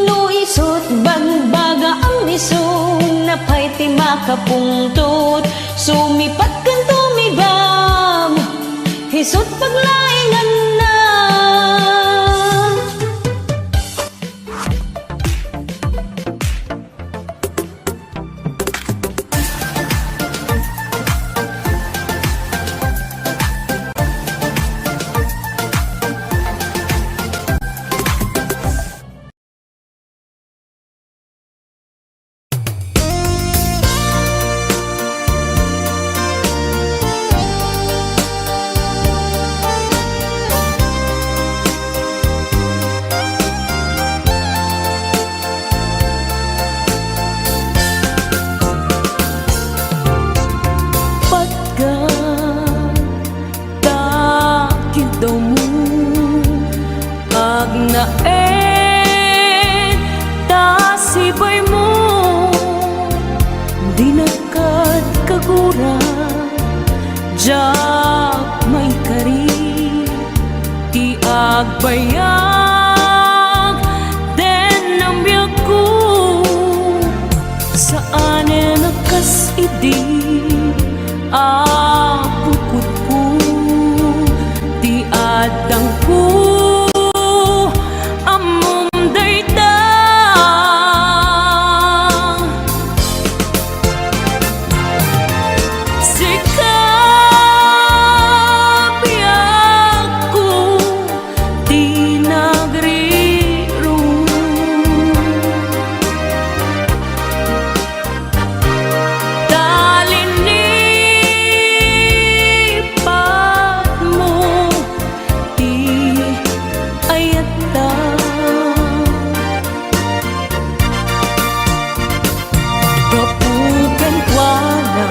No isut' bagbagaam, isu na pay ti makapungtot. Sumipat ken tumibab, isut' paglainganna. Patga, ta kidawmo, agnaed ta sibaymo, dinak kad kagura, diak maikari ti agbayag den biagko. Saanen a kas idi a pukotko ti addangko, ammom dayta. Sika, biagko, ti nagrirong. Ta linipatmo ti ayatta. Gapu kenkuana,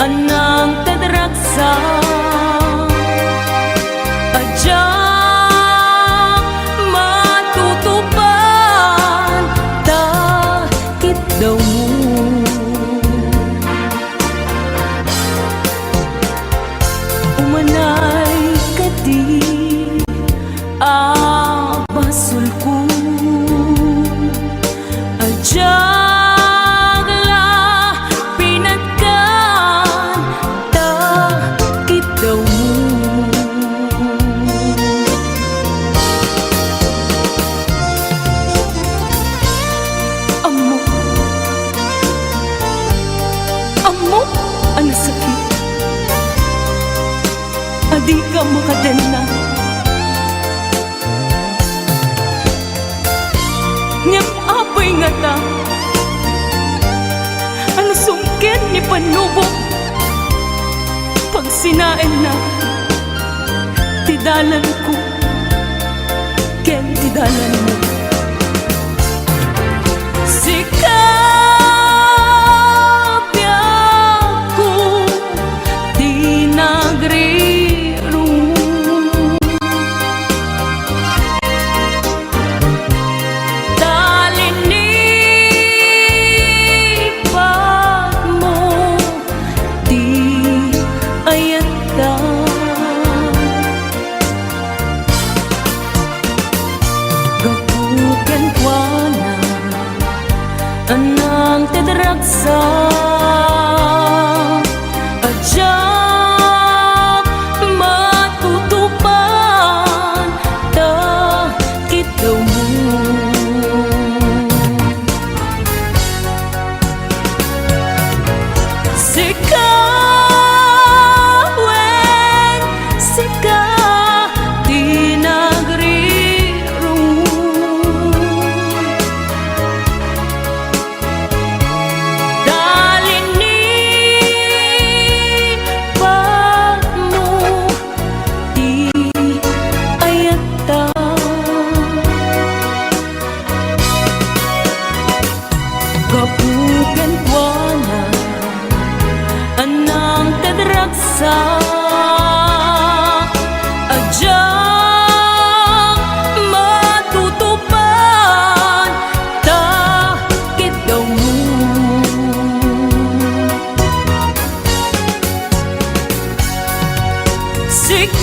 a nangted ragsak a diak matutupan ta kidawmo. Umanay kadi a basolko a diak la pinatgan ta kidawmo. Ammok, ammok a nasakit a dika makadenna. Ngem apay ngata a nasungked ni Pannubok, pagsinaenna ti dalanko ken ti dalanmo. Sika, biagko, ti nagrirong. Ta linipatmo ti ayatta. Gapu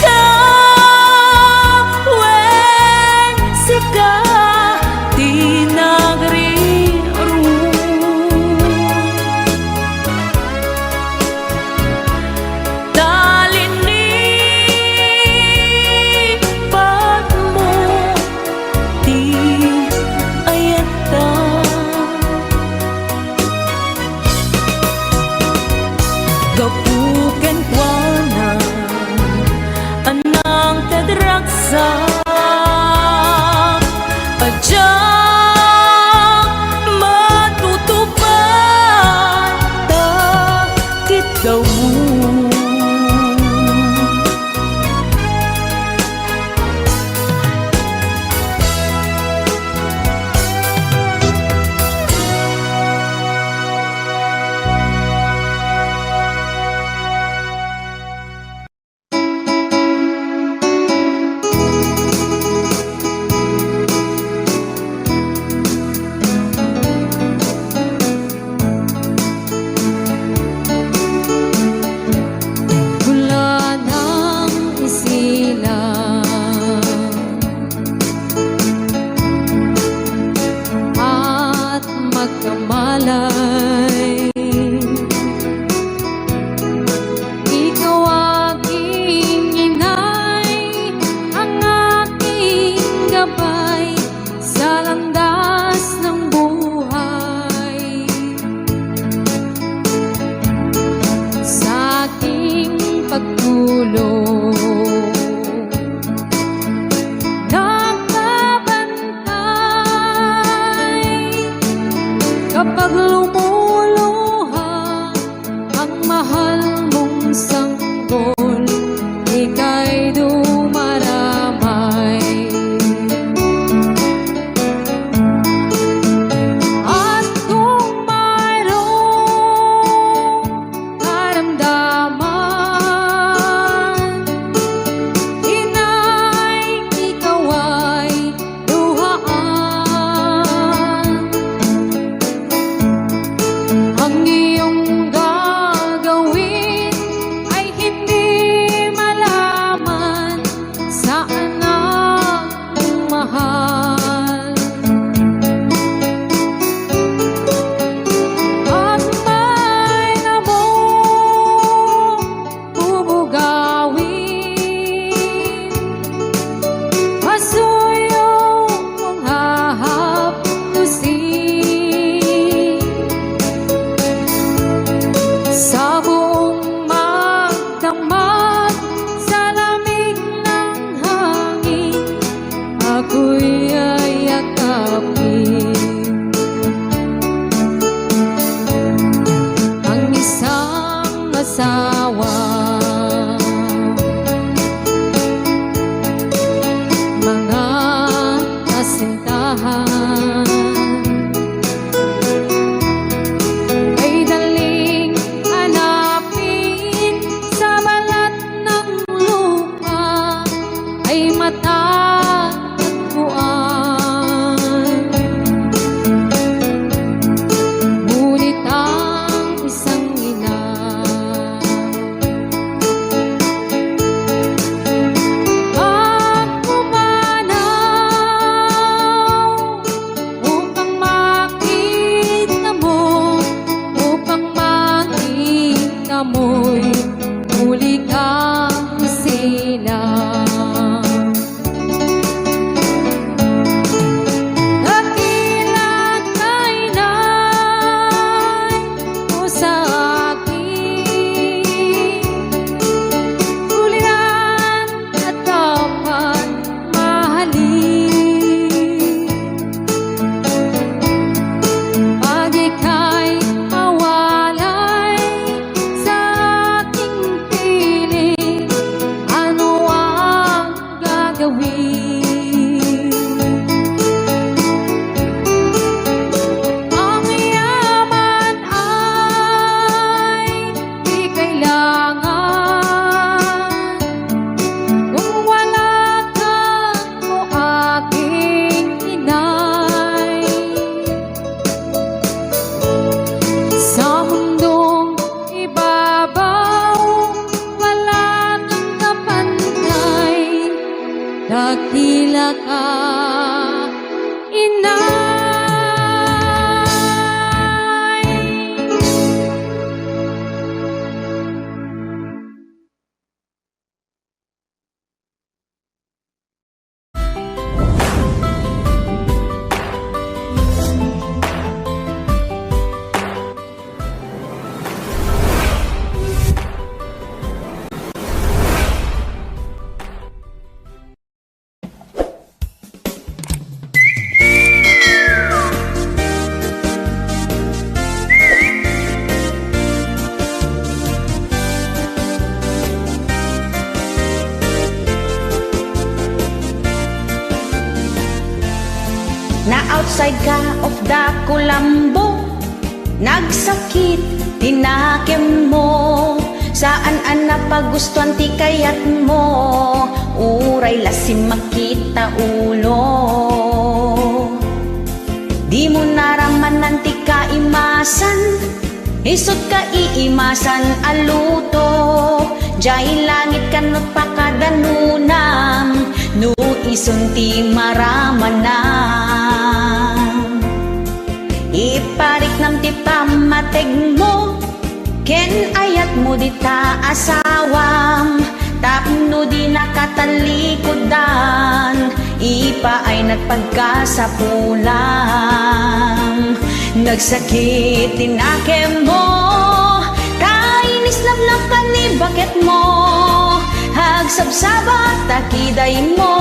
Ka, wen sika ti nagrirung. Ta linipatmo ti ayatta. Gapu kenkuana, anang tadragsak, a diak matutupad ta ti dawmo. Kulanang isilang at magkamalay. Ikaw aking inay, ang aking gabay sa landas ng buhay. Sa aking pagtulog, nagbabantay kapag lumuluha ang mahal mong sanggol, ika'y dumaramay. At kung mayroong karamdaman, inay, ikaw ay luhaan. Ang iyong gagawin ay hindi malaman sa anak mong mahal. At may namong bubugawin, masuyo mong hahaplusin. Sa buong magdamag, sa lamig ng hangin, ako'y yayakapin. Ang isang asawa, mga kasintahan, ay daling hanapin sa balat ng lupa, ay matatagpuan. Ngunit ang isang ina, pagpumanaw upang makita mo, upang makita mo'y muli kang silang. Dakila ka, inay, mo sa akin, ulian at dapat mahalin. Pag ika'y mawalay sa aking piling, ano Dakilaka, inay. Na-outside ka of the kulambo. Nagsakit ti nakemmo. Saan a napagustuan ti kayatmo. Uray la simmakit ta ulo. Dimo naramanan ti kaimasan. Isut' ka iimasan a luto. Diay langit kanot pakadanonam. No isun ti maramanan. Ipariknam ti pammategmo ken ayatmo dita asawam, tapno di nakatalikudan, ipaaynak pagkasapulam. Nagsakit ti nakemmo, ta inisnapnap ka ni baketmo, agsabsabat ta kidaymo.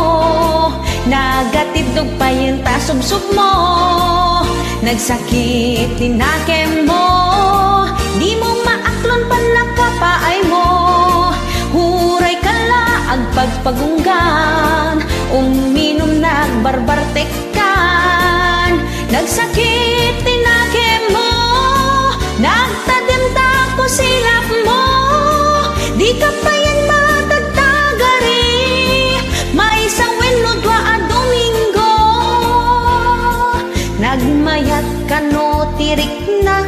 Nagatiddog payen ta subsubmo. Nagsakit ti nakemmo. Dimo maaklon pannakapaaymo. Uray ka la agpagpagunggan. Uminum nagbarbartekkan. Nagsakit ti nakemmo. Nagtadem ta kusilapmo. Dika payen matagtagari. Maysa wenno dua a Domingo, nagmayat kano ti rikna.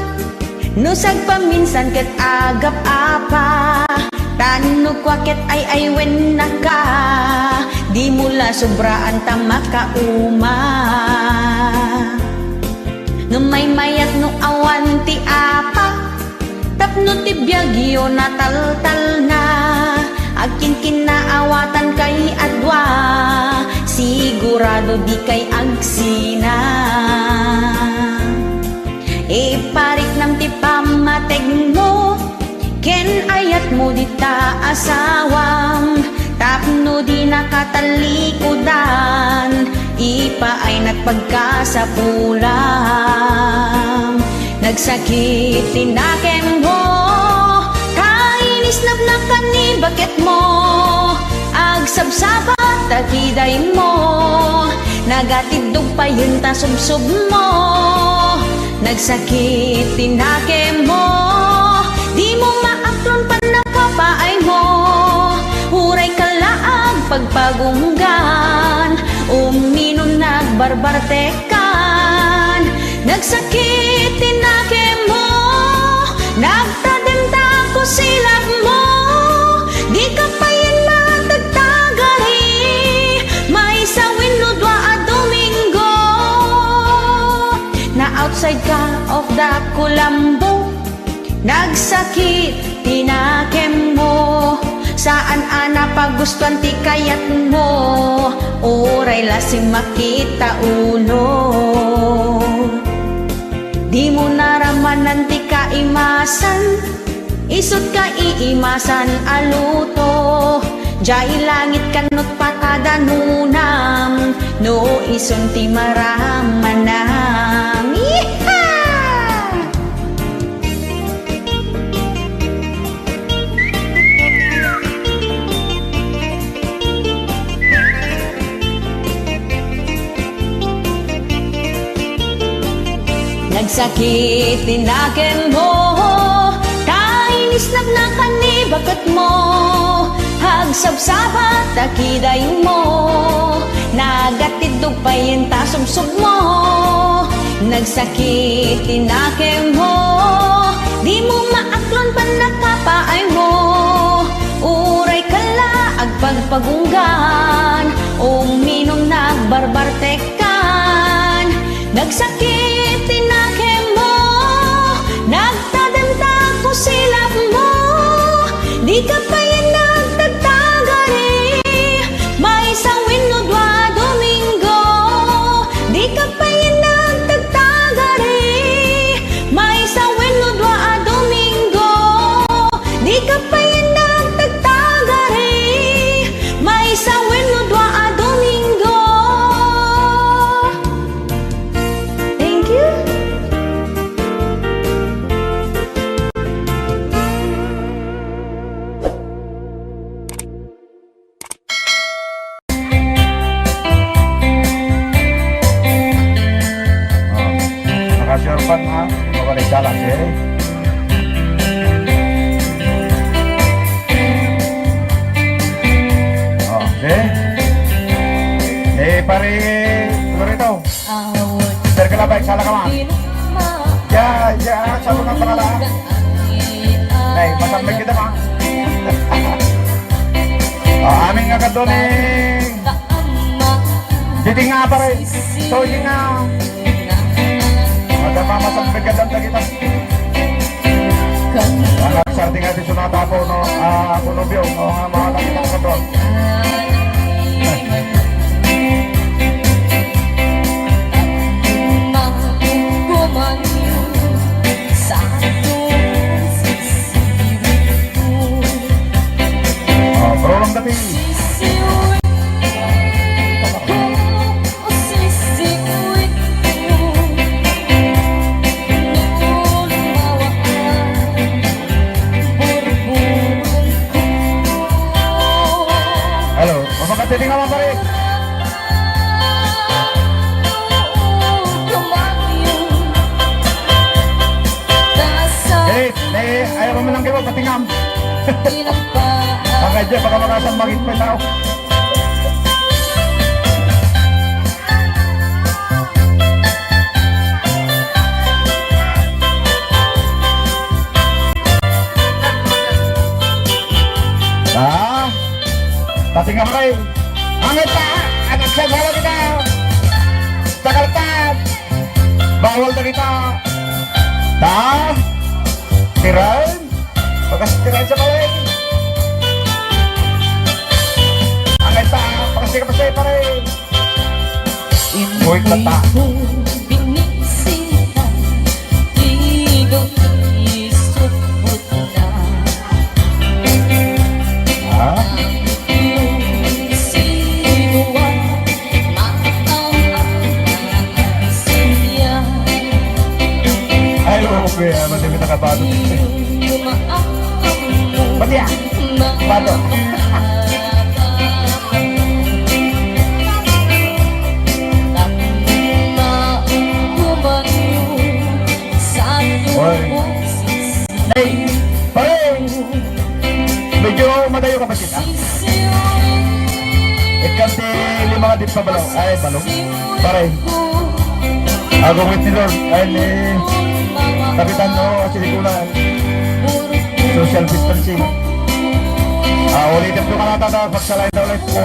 No sagpaminsan ket agap-apa, ta no kua ket ay-aywennaka, dimo la sobraan ta makauma. Ngem maymayat no awan ti apa, tapno ti biagyo nataltalna. Agkinkinnaawatankay a dua, sigurado dikay agsina. Ipariknam ti pammategmo ken ayatmo dita asawam, tapno di nakatalikudan, ipaaynak pagkasapulam. Nagsakit ti nakemmo, ta inisnapnap ka ni baketmo. Agsabsabat ta kidaymo, nagatiddog payen ta subsubmo. Nagsakit ti nakemmo, dimo maaklon pannakapaaymo. Uray ka la agpagpagunggan, uminum nagbarbartek kan. Nagsakit ti nakemmo, nagtadem ta kusilapmo. Dika payen matagtagari, maysa wenno dua a Domingo. Na-outside ka of the kulambo. Nagsakit ti nakemmo, saan a napagustuan ti kayatmo, uray la simmakit ta ulo. Dimo naramanan ti kaimasan, isut' ka iimasan a luto, diay langit kanot pakadanonam, no isun ti maramanan. Yeehaw! Nagsakit ti nakemmo, ta inisnapnap ka ni baketmo. Agsabsabat ta kidaymo, nagatiddog payen ta subsubmo. Nagsakit ti nakemmo, dimo maaklon pannakapaaymo. Uray ka la agpagpagunggan, Uminum nagbarbartekkan, nagsakit ti nakemmo, nagtadem ta kusilapmo, dika pay nagtagtagari, maysa wenno dua a Domingo, dika pay nagtagtagari, maysa wenno dua a Domingo, dika pay nagtagtagari, maysa wenno dua a Domingo. Thank you. Oh, naka-sure pan, ha? Mawari dalan, eh. Oh, see? Eh, pare, Loreto. Sir ka labay, sala ka, ma. Ya, ya, sa mga pangalan. Nay, masambit kita, ma. Oh, amin nga kadto ni Didi nga, pare. So, yun nga. Madama, masambit ka dyan, dagita. Ang sarting ati sunata ako, no? Ah, ako, nobyo, no? Ang mga nakita ko doon. Ah, bro, lang dati. Hello, mapakatiti nga mga pare. Eh, eh, ayaw mo lang kayo, patingam. Baka dyan, baka makasang magit pa tao. Ah, pati nga kay, angay ta, anak siya, sabi ka, takaltan, bawal na kita. Ta, tiran, bagas tiran sa kaway. Angay ta, bagas tiran sa kaway. Uy, tata. Ha? Ay, oo, kuya. Madami nakapagod. Pati ah. Bato. Oy. Nay, pare. Medyo madayo ka pa kita. Ikam ti lima nga di pa balo. Ay, balo. Pare. Agawid ni Lord. Ay, ni Kapitan, no, kasi di ko na. Social distancing. Ah, ulitin ko nga lang, tata, pagsalain daw ulit po. So,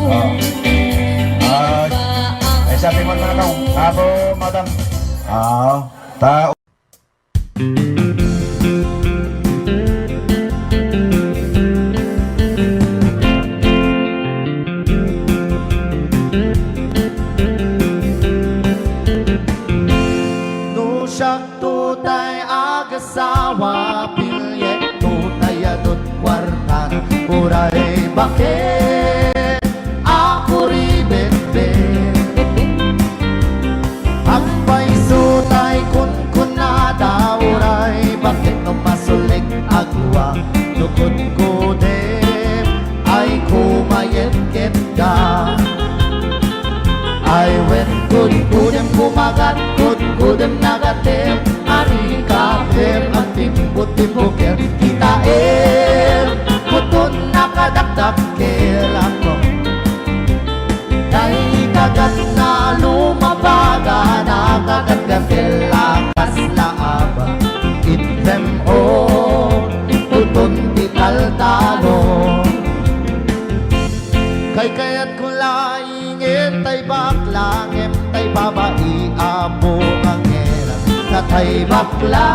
ah. Ah, ay, sabi mo na lang. Apo, madam. Ah, ta- No siak tutay agasawa, pilye tutay adun kuarta, uray baket a kuribetbet. Agpayso tay kunkunada, uray baket no masulik a gua, no kudkudem ay kumayet ketda. Ay wen, kudkudem kumagat, kudkudem nagatem, ari katem a timbuttimbukem, kitaem, kuton nakadakdakkel ako. Tay kagat na lumabaga, nakagat-gatel a kasla a Kayatko laeng tay bakla, ngem tay babai, Apo, nga ngera. Ta tay bakla,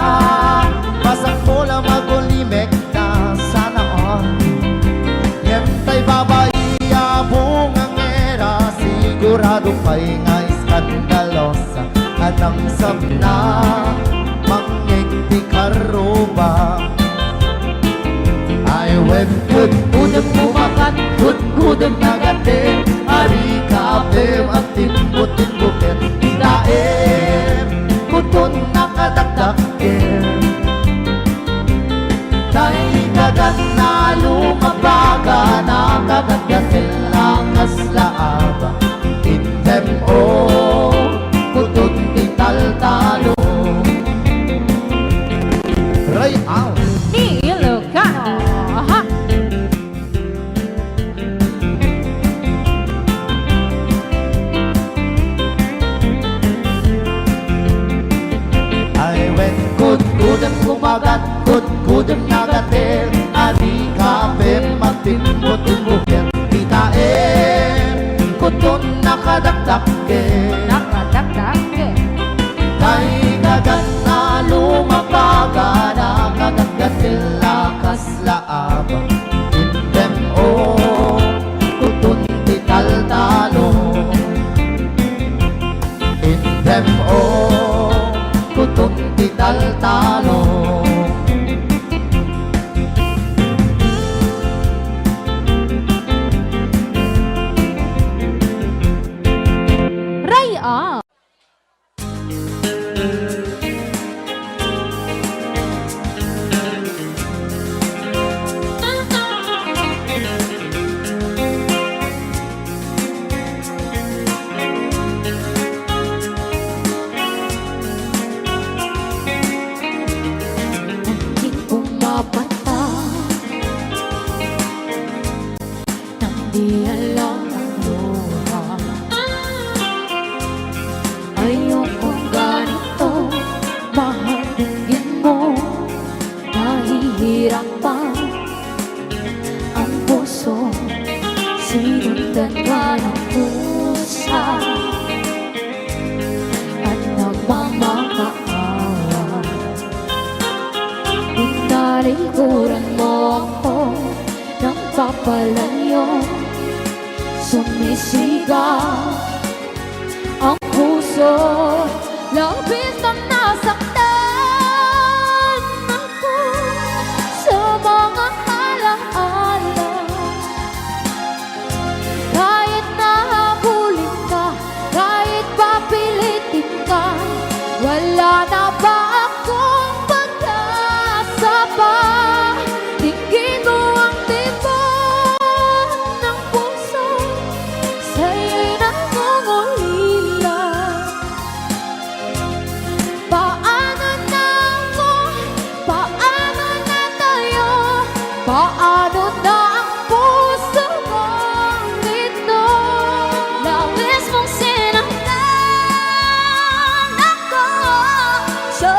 masapul a magulimek na sana all. Ngem tay babai, Apo, nga ngera, sigurado pay nga iskandalosa. Anang sabna, mangngeg ti karruba. Ay wen, kudkudem kumakat, kudkudem nagatem, ari ka apem, agtimbutimbukek, kitaem, kuton nakadakdakkel. Tay kaganna, lumabaga, nakagatgatel a kasla aba. Intem, o, kuton ti taltalo. Ray out. Ni Ilocano. Aha. Ay wen, kudkudem kumagat, kudkudem nagatem, ari ka apem, agtimbutimbukek, kitaem, kuton nakadakdakkel. Nakadakdakkel. Tay kaganna, lumabaga, nakagatgatel a kasla aba. Intem, o, kuton ti taltalo. Intem, o, kuton ti taltalo. Ray-a. Aging umapata. Nang di alam ang luha, ayokong ganito, mahal, dinggin mo, nahihirapan ang puso, sinundan ka ng pusa at nagmamakaawa. Tinalikuran mo ako ng papalayong sumisigaw ang puso. Labis nang nasaktan ako sa mga alaala. Kahit nahabulin ka, kahit papilitin ka, wala na ba akong pag-asa pa? Dinggin mo ang tibok ng puso, sa'yo'y nangungulila. Paano na ako? Paano na tayo? Paano na ang puso kong ito? Labis mong sinaktan ako sa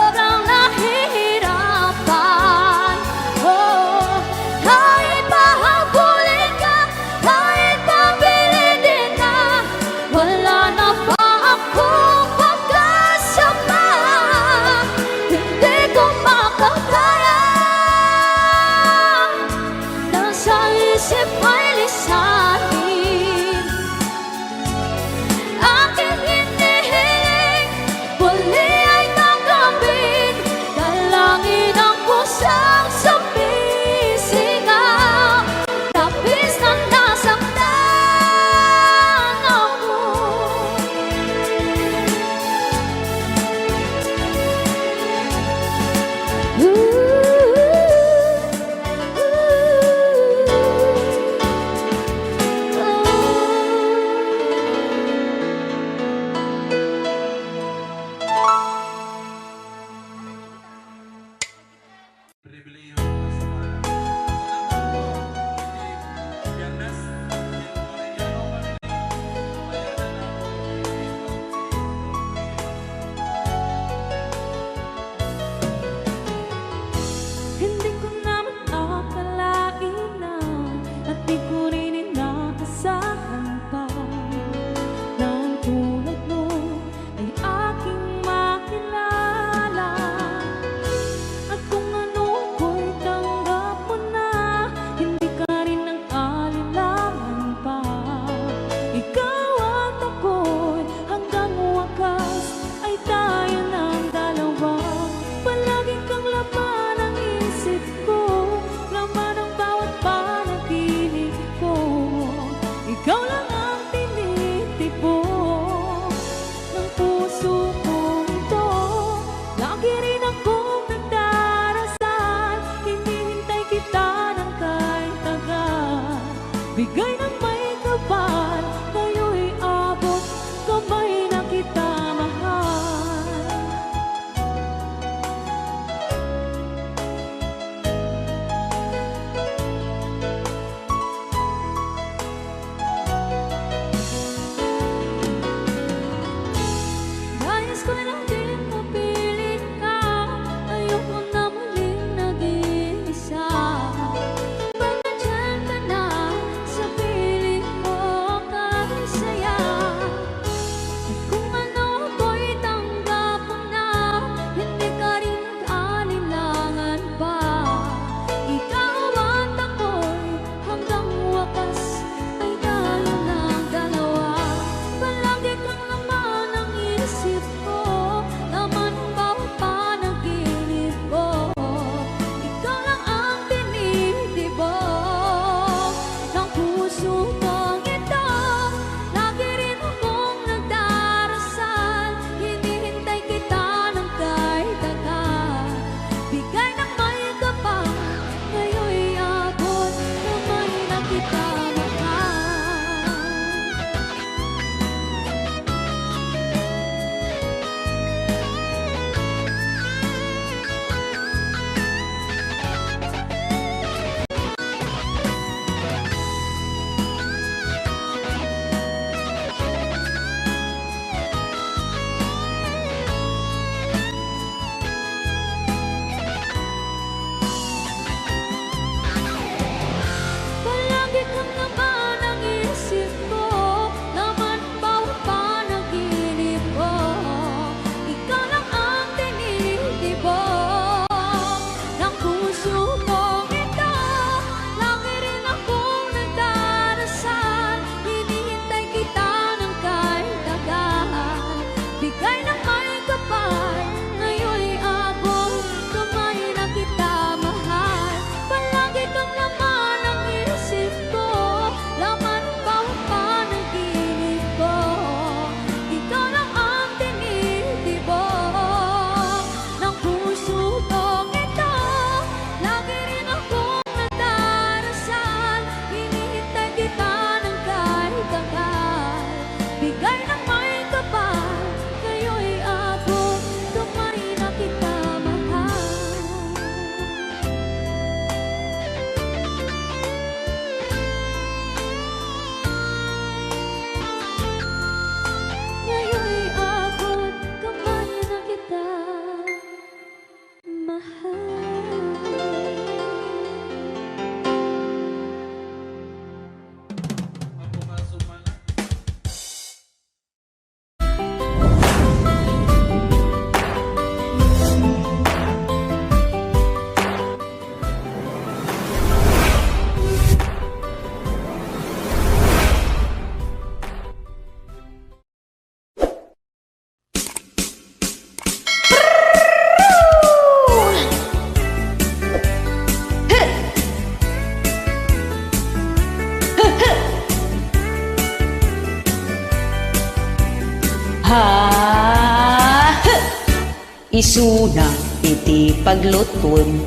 Isuna iti paglutuem,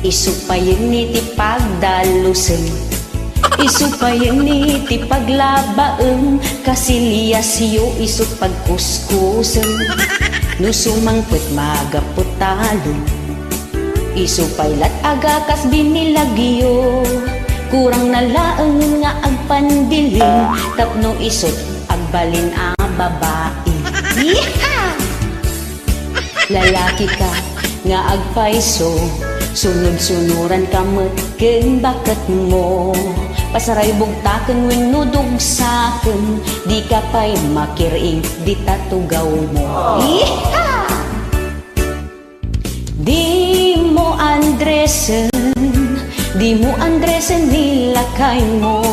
isu payen iti pagdalusem, isu payen iti paglabaem, kasiliasyo isu pagkuskusem, no sumangpet magapu talon. Isu pay lat aga kas binilagyo, kurang na laeng nga agpandiling tapno isut agbalin a babai. Yeehaw! Lalaki ka nga agpayso, sunod-sunoran ka met ken baketmo. Pasaraybogtaken wenno dugsaken, dika pay makir-ing dita tugawmo. Yeehaw! Dimo andresen, dimo andresen ni lakaymo.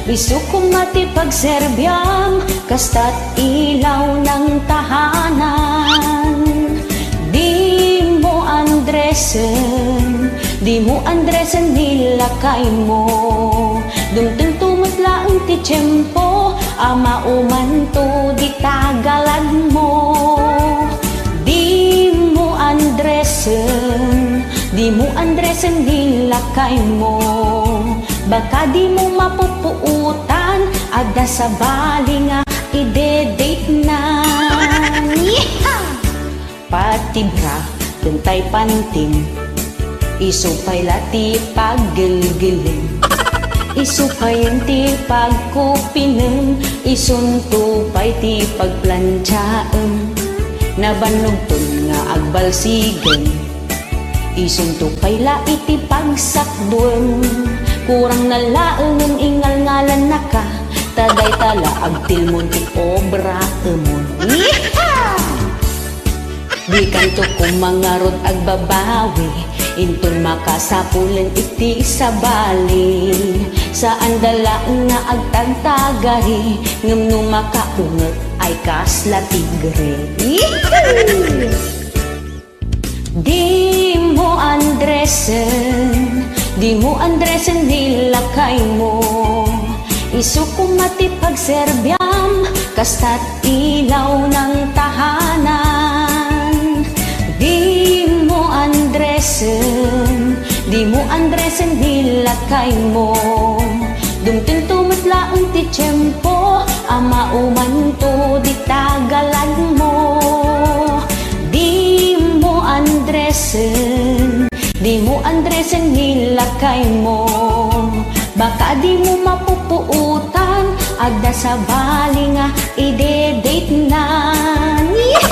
Isu koma ti pagserbiam, kasta't ilaw ng tahanan. Dimo andresen, dimo andresen ni lakaymo. Dumtengto met laeng ti tiempo a maumanto dita galagmo. Dimo andresen, dimo andresen ni lakaymo. Baka dimo mapupuotan, adda sabali nga ide-date na. Yeehaw! Pati bra ken tay pantim, isu pay la ti paggelgellem. Isu payen ti pagkupinem, isunto pay ti pagplantiaem. Nabannogton nga agbalsigem, isunto pay la iti pagsakduem. Kurang na laeng nga ingalngalannaka, ta dayta la agtilmon ti obraemon. Yeehaw! Dikanto koma ngarud agbabawi, inton makasapulen iti sabali. Saanda laeng nga agtagtagari, ngem no makaunget ay kasla tigre. Yee! Dimo andresen, dimo andresen ni lakaymo. Isu koma ti pagserbiam, kasta't ilaw ng tahanan. Dimo andresen, dimo andresen ni lakaymo. Dumtengto met laeng ti tiempo a maumanto dita galagmo. Dimo andresen, dimo andresen ni lakaymo. Baka dimo mapupuotan, adda sabali nga ide-date na. Yee!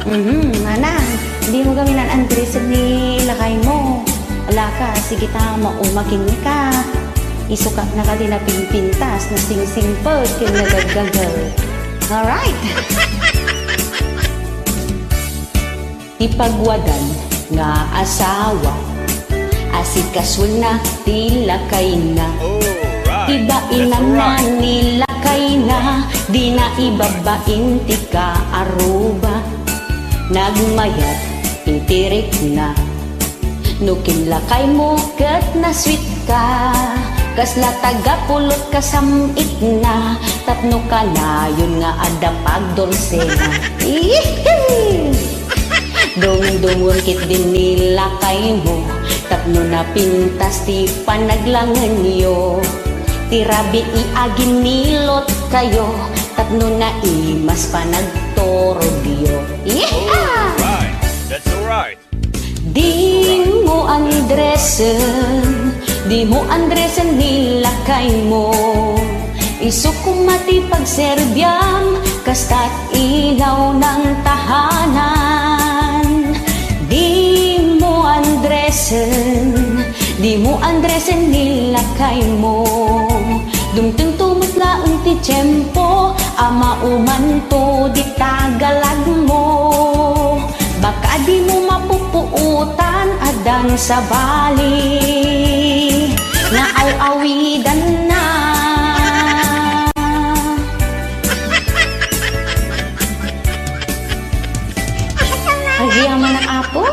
Mhm, manang, dimo gaminan andresen ni lakaymo. Alaka, sige ta, mauma kenka. Isukat na ka ti napimpintas, nasingsingpet, ken nagaggaget. Alright! Ti pagwadan nga asawa, asikasuenna ti lakayna. Ibainanna ni lakayna, dina ibabain ti kaaruba. Nagmayat iti rikna. No kinlakaymo ket nasweet ka, kasla taga pulot kasam-itna, tapno kanayon nga adda pagdorsena. Yee! Dumdumon ketdin ni lakaymo, tapno napintas ti panaglangenyo. Ti rabii a ginilotkayo, tapno naimas panagturogyo. Yeehaw! Alright. That's alright. Dimo andresen, dimo andresen ni lakaymo. Isu koma ti pagserbiam, kasta't ilaw ng tahanan. Dimo andresen, dimo andresen ni lakaymo. Dumtengto met laeng ti tiempo a maumanto dita galagmo. Baka dimo mapupuotan, addan sabali nga aw-awidanna. Agyamanak, Apo.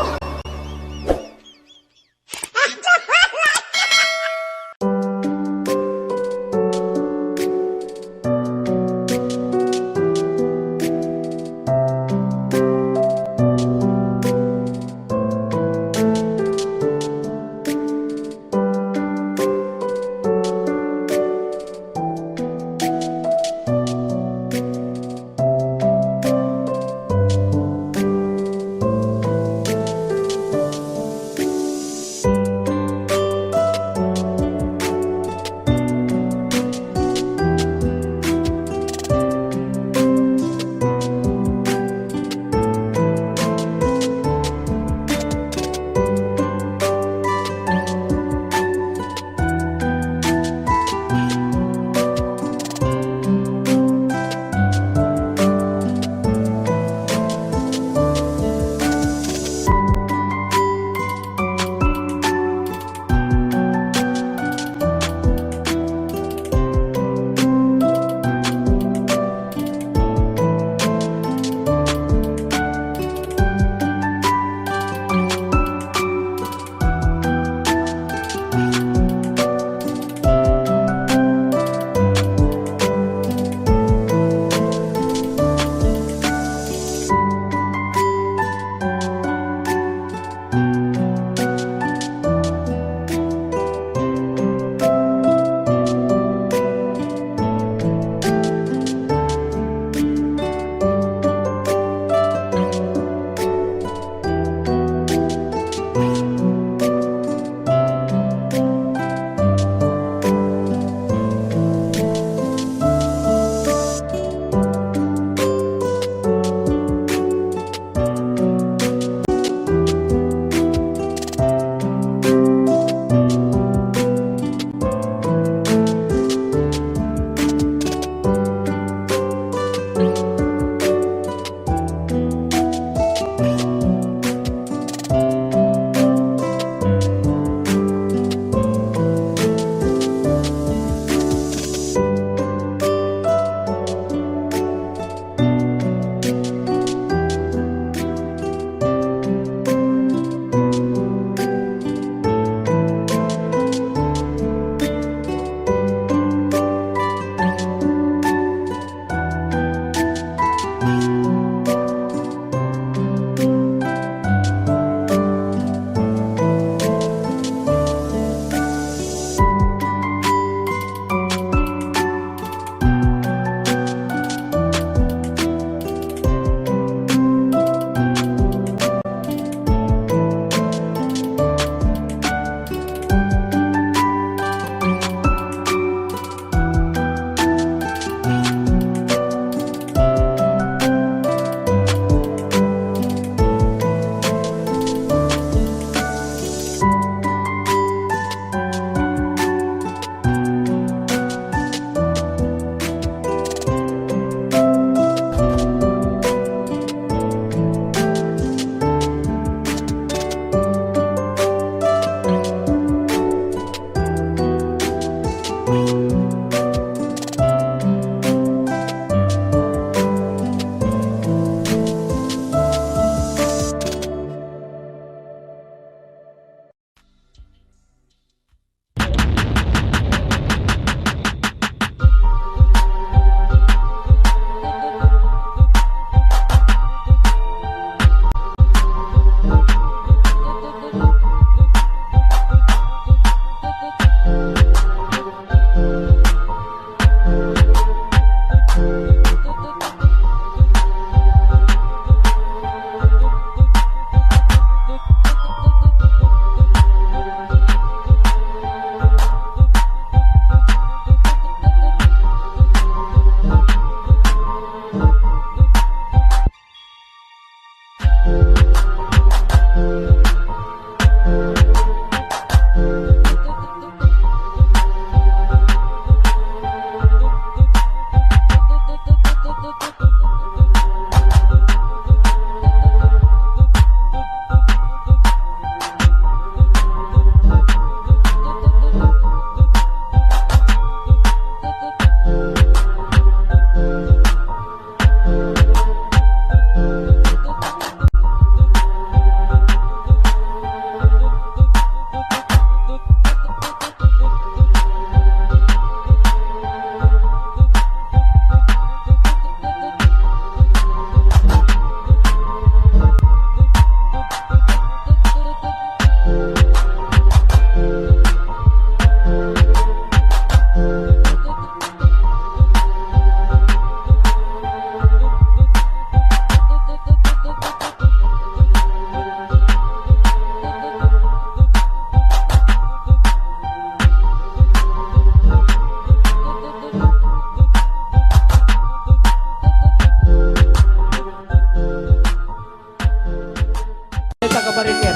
Taga Bariker.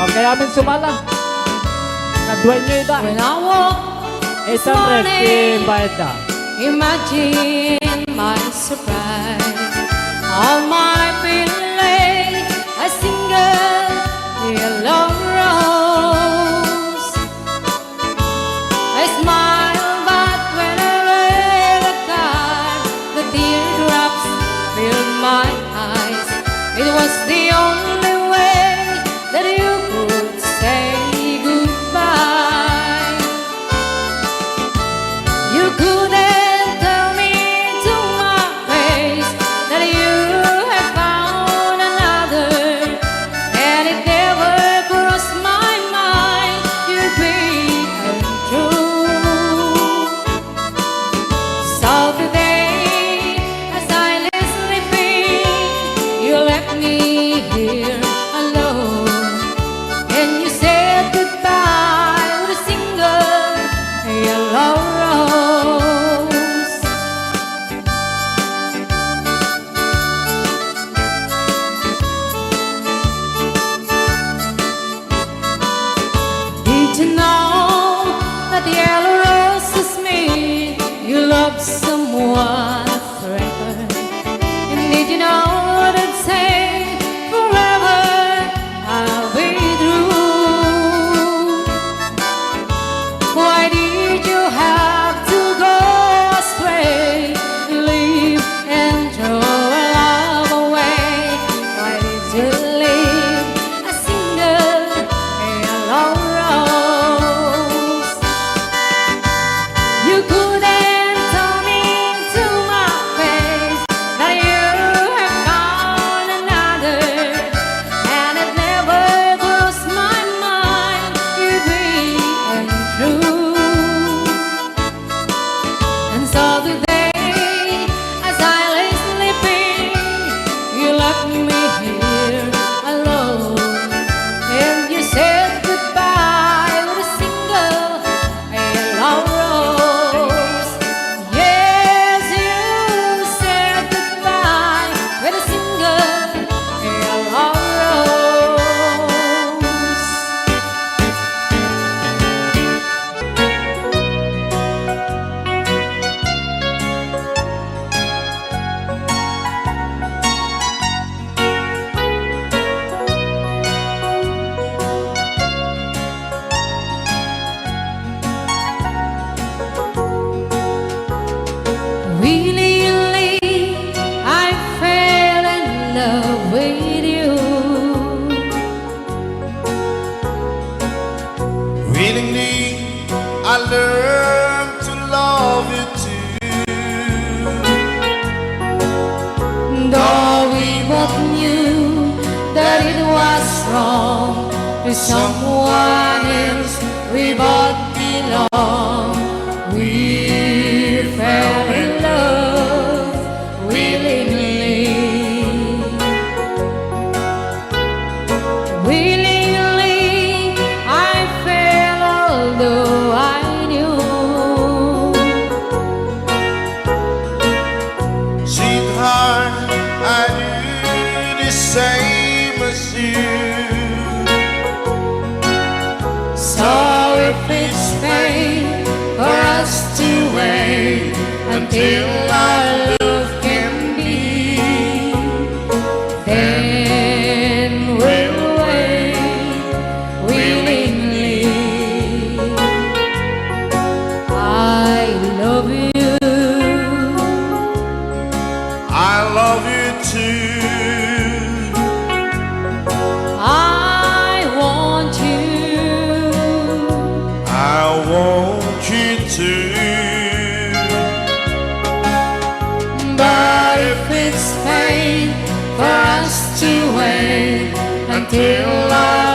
Okay, amin sumala. Kaduay nyo ita. When I walk Ita this morning, imagine my surprise. On my pillow lay a single yellow rose. I smile, but whenever I cry, the teardrops fill my eyes. It was the only way that you could say goodbye. You couldn't tell me to my face that you have found another, and it never crossed my mind you'd be untrue. So today, as I lay sleeping, you left me here alone, and you said goodbye with a single yellow rose. Did you know that yellow roses mean you love someone forever? And did you know that saying forever I'll be through? Why did you have to go astray, leave and throw our love away? Why did you leave a single yellow rose? You couldn't tell me to my face that you have found another, and it never crossed my mind you'd be untrue. And so today, as I lay sleeping, you left me here alone, and you said goodbye with a single yellow rose. Yes, you said goodbye with a single yellow rose. Willingly, I fell in love with you. Willingly, I learned to love you too. Though we both knew that it was wrong to someone else, we both belong. We fell in love willingly. Willingly, I fell, although I knew. Sweetheart, I knew the same as you. So if it's fate for us to wait until our love can be, then we'll wait willingly. I love you. I love you too. I want you. I want you too. But if it's fate for us to wait until our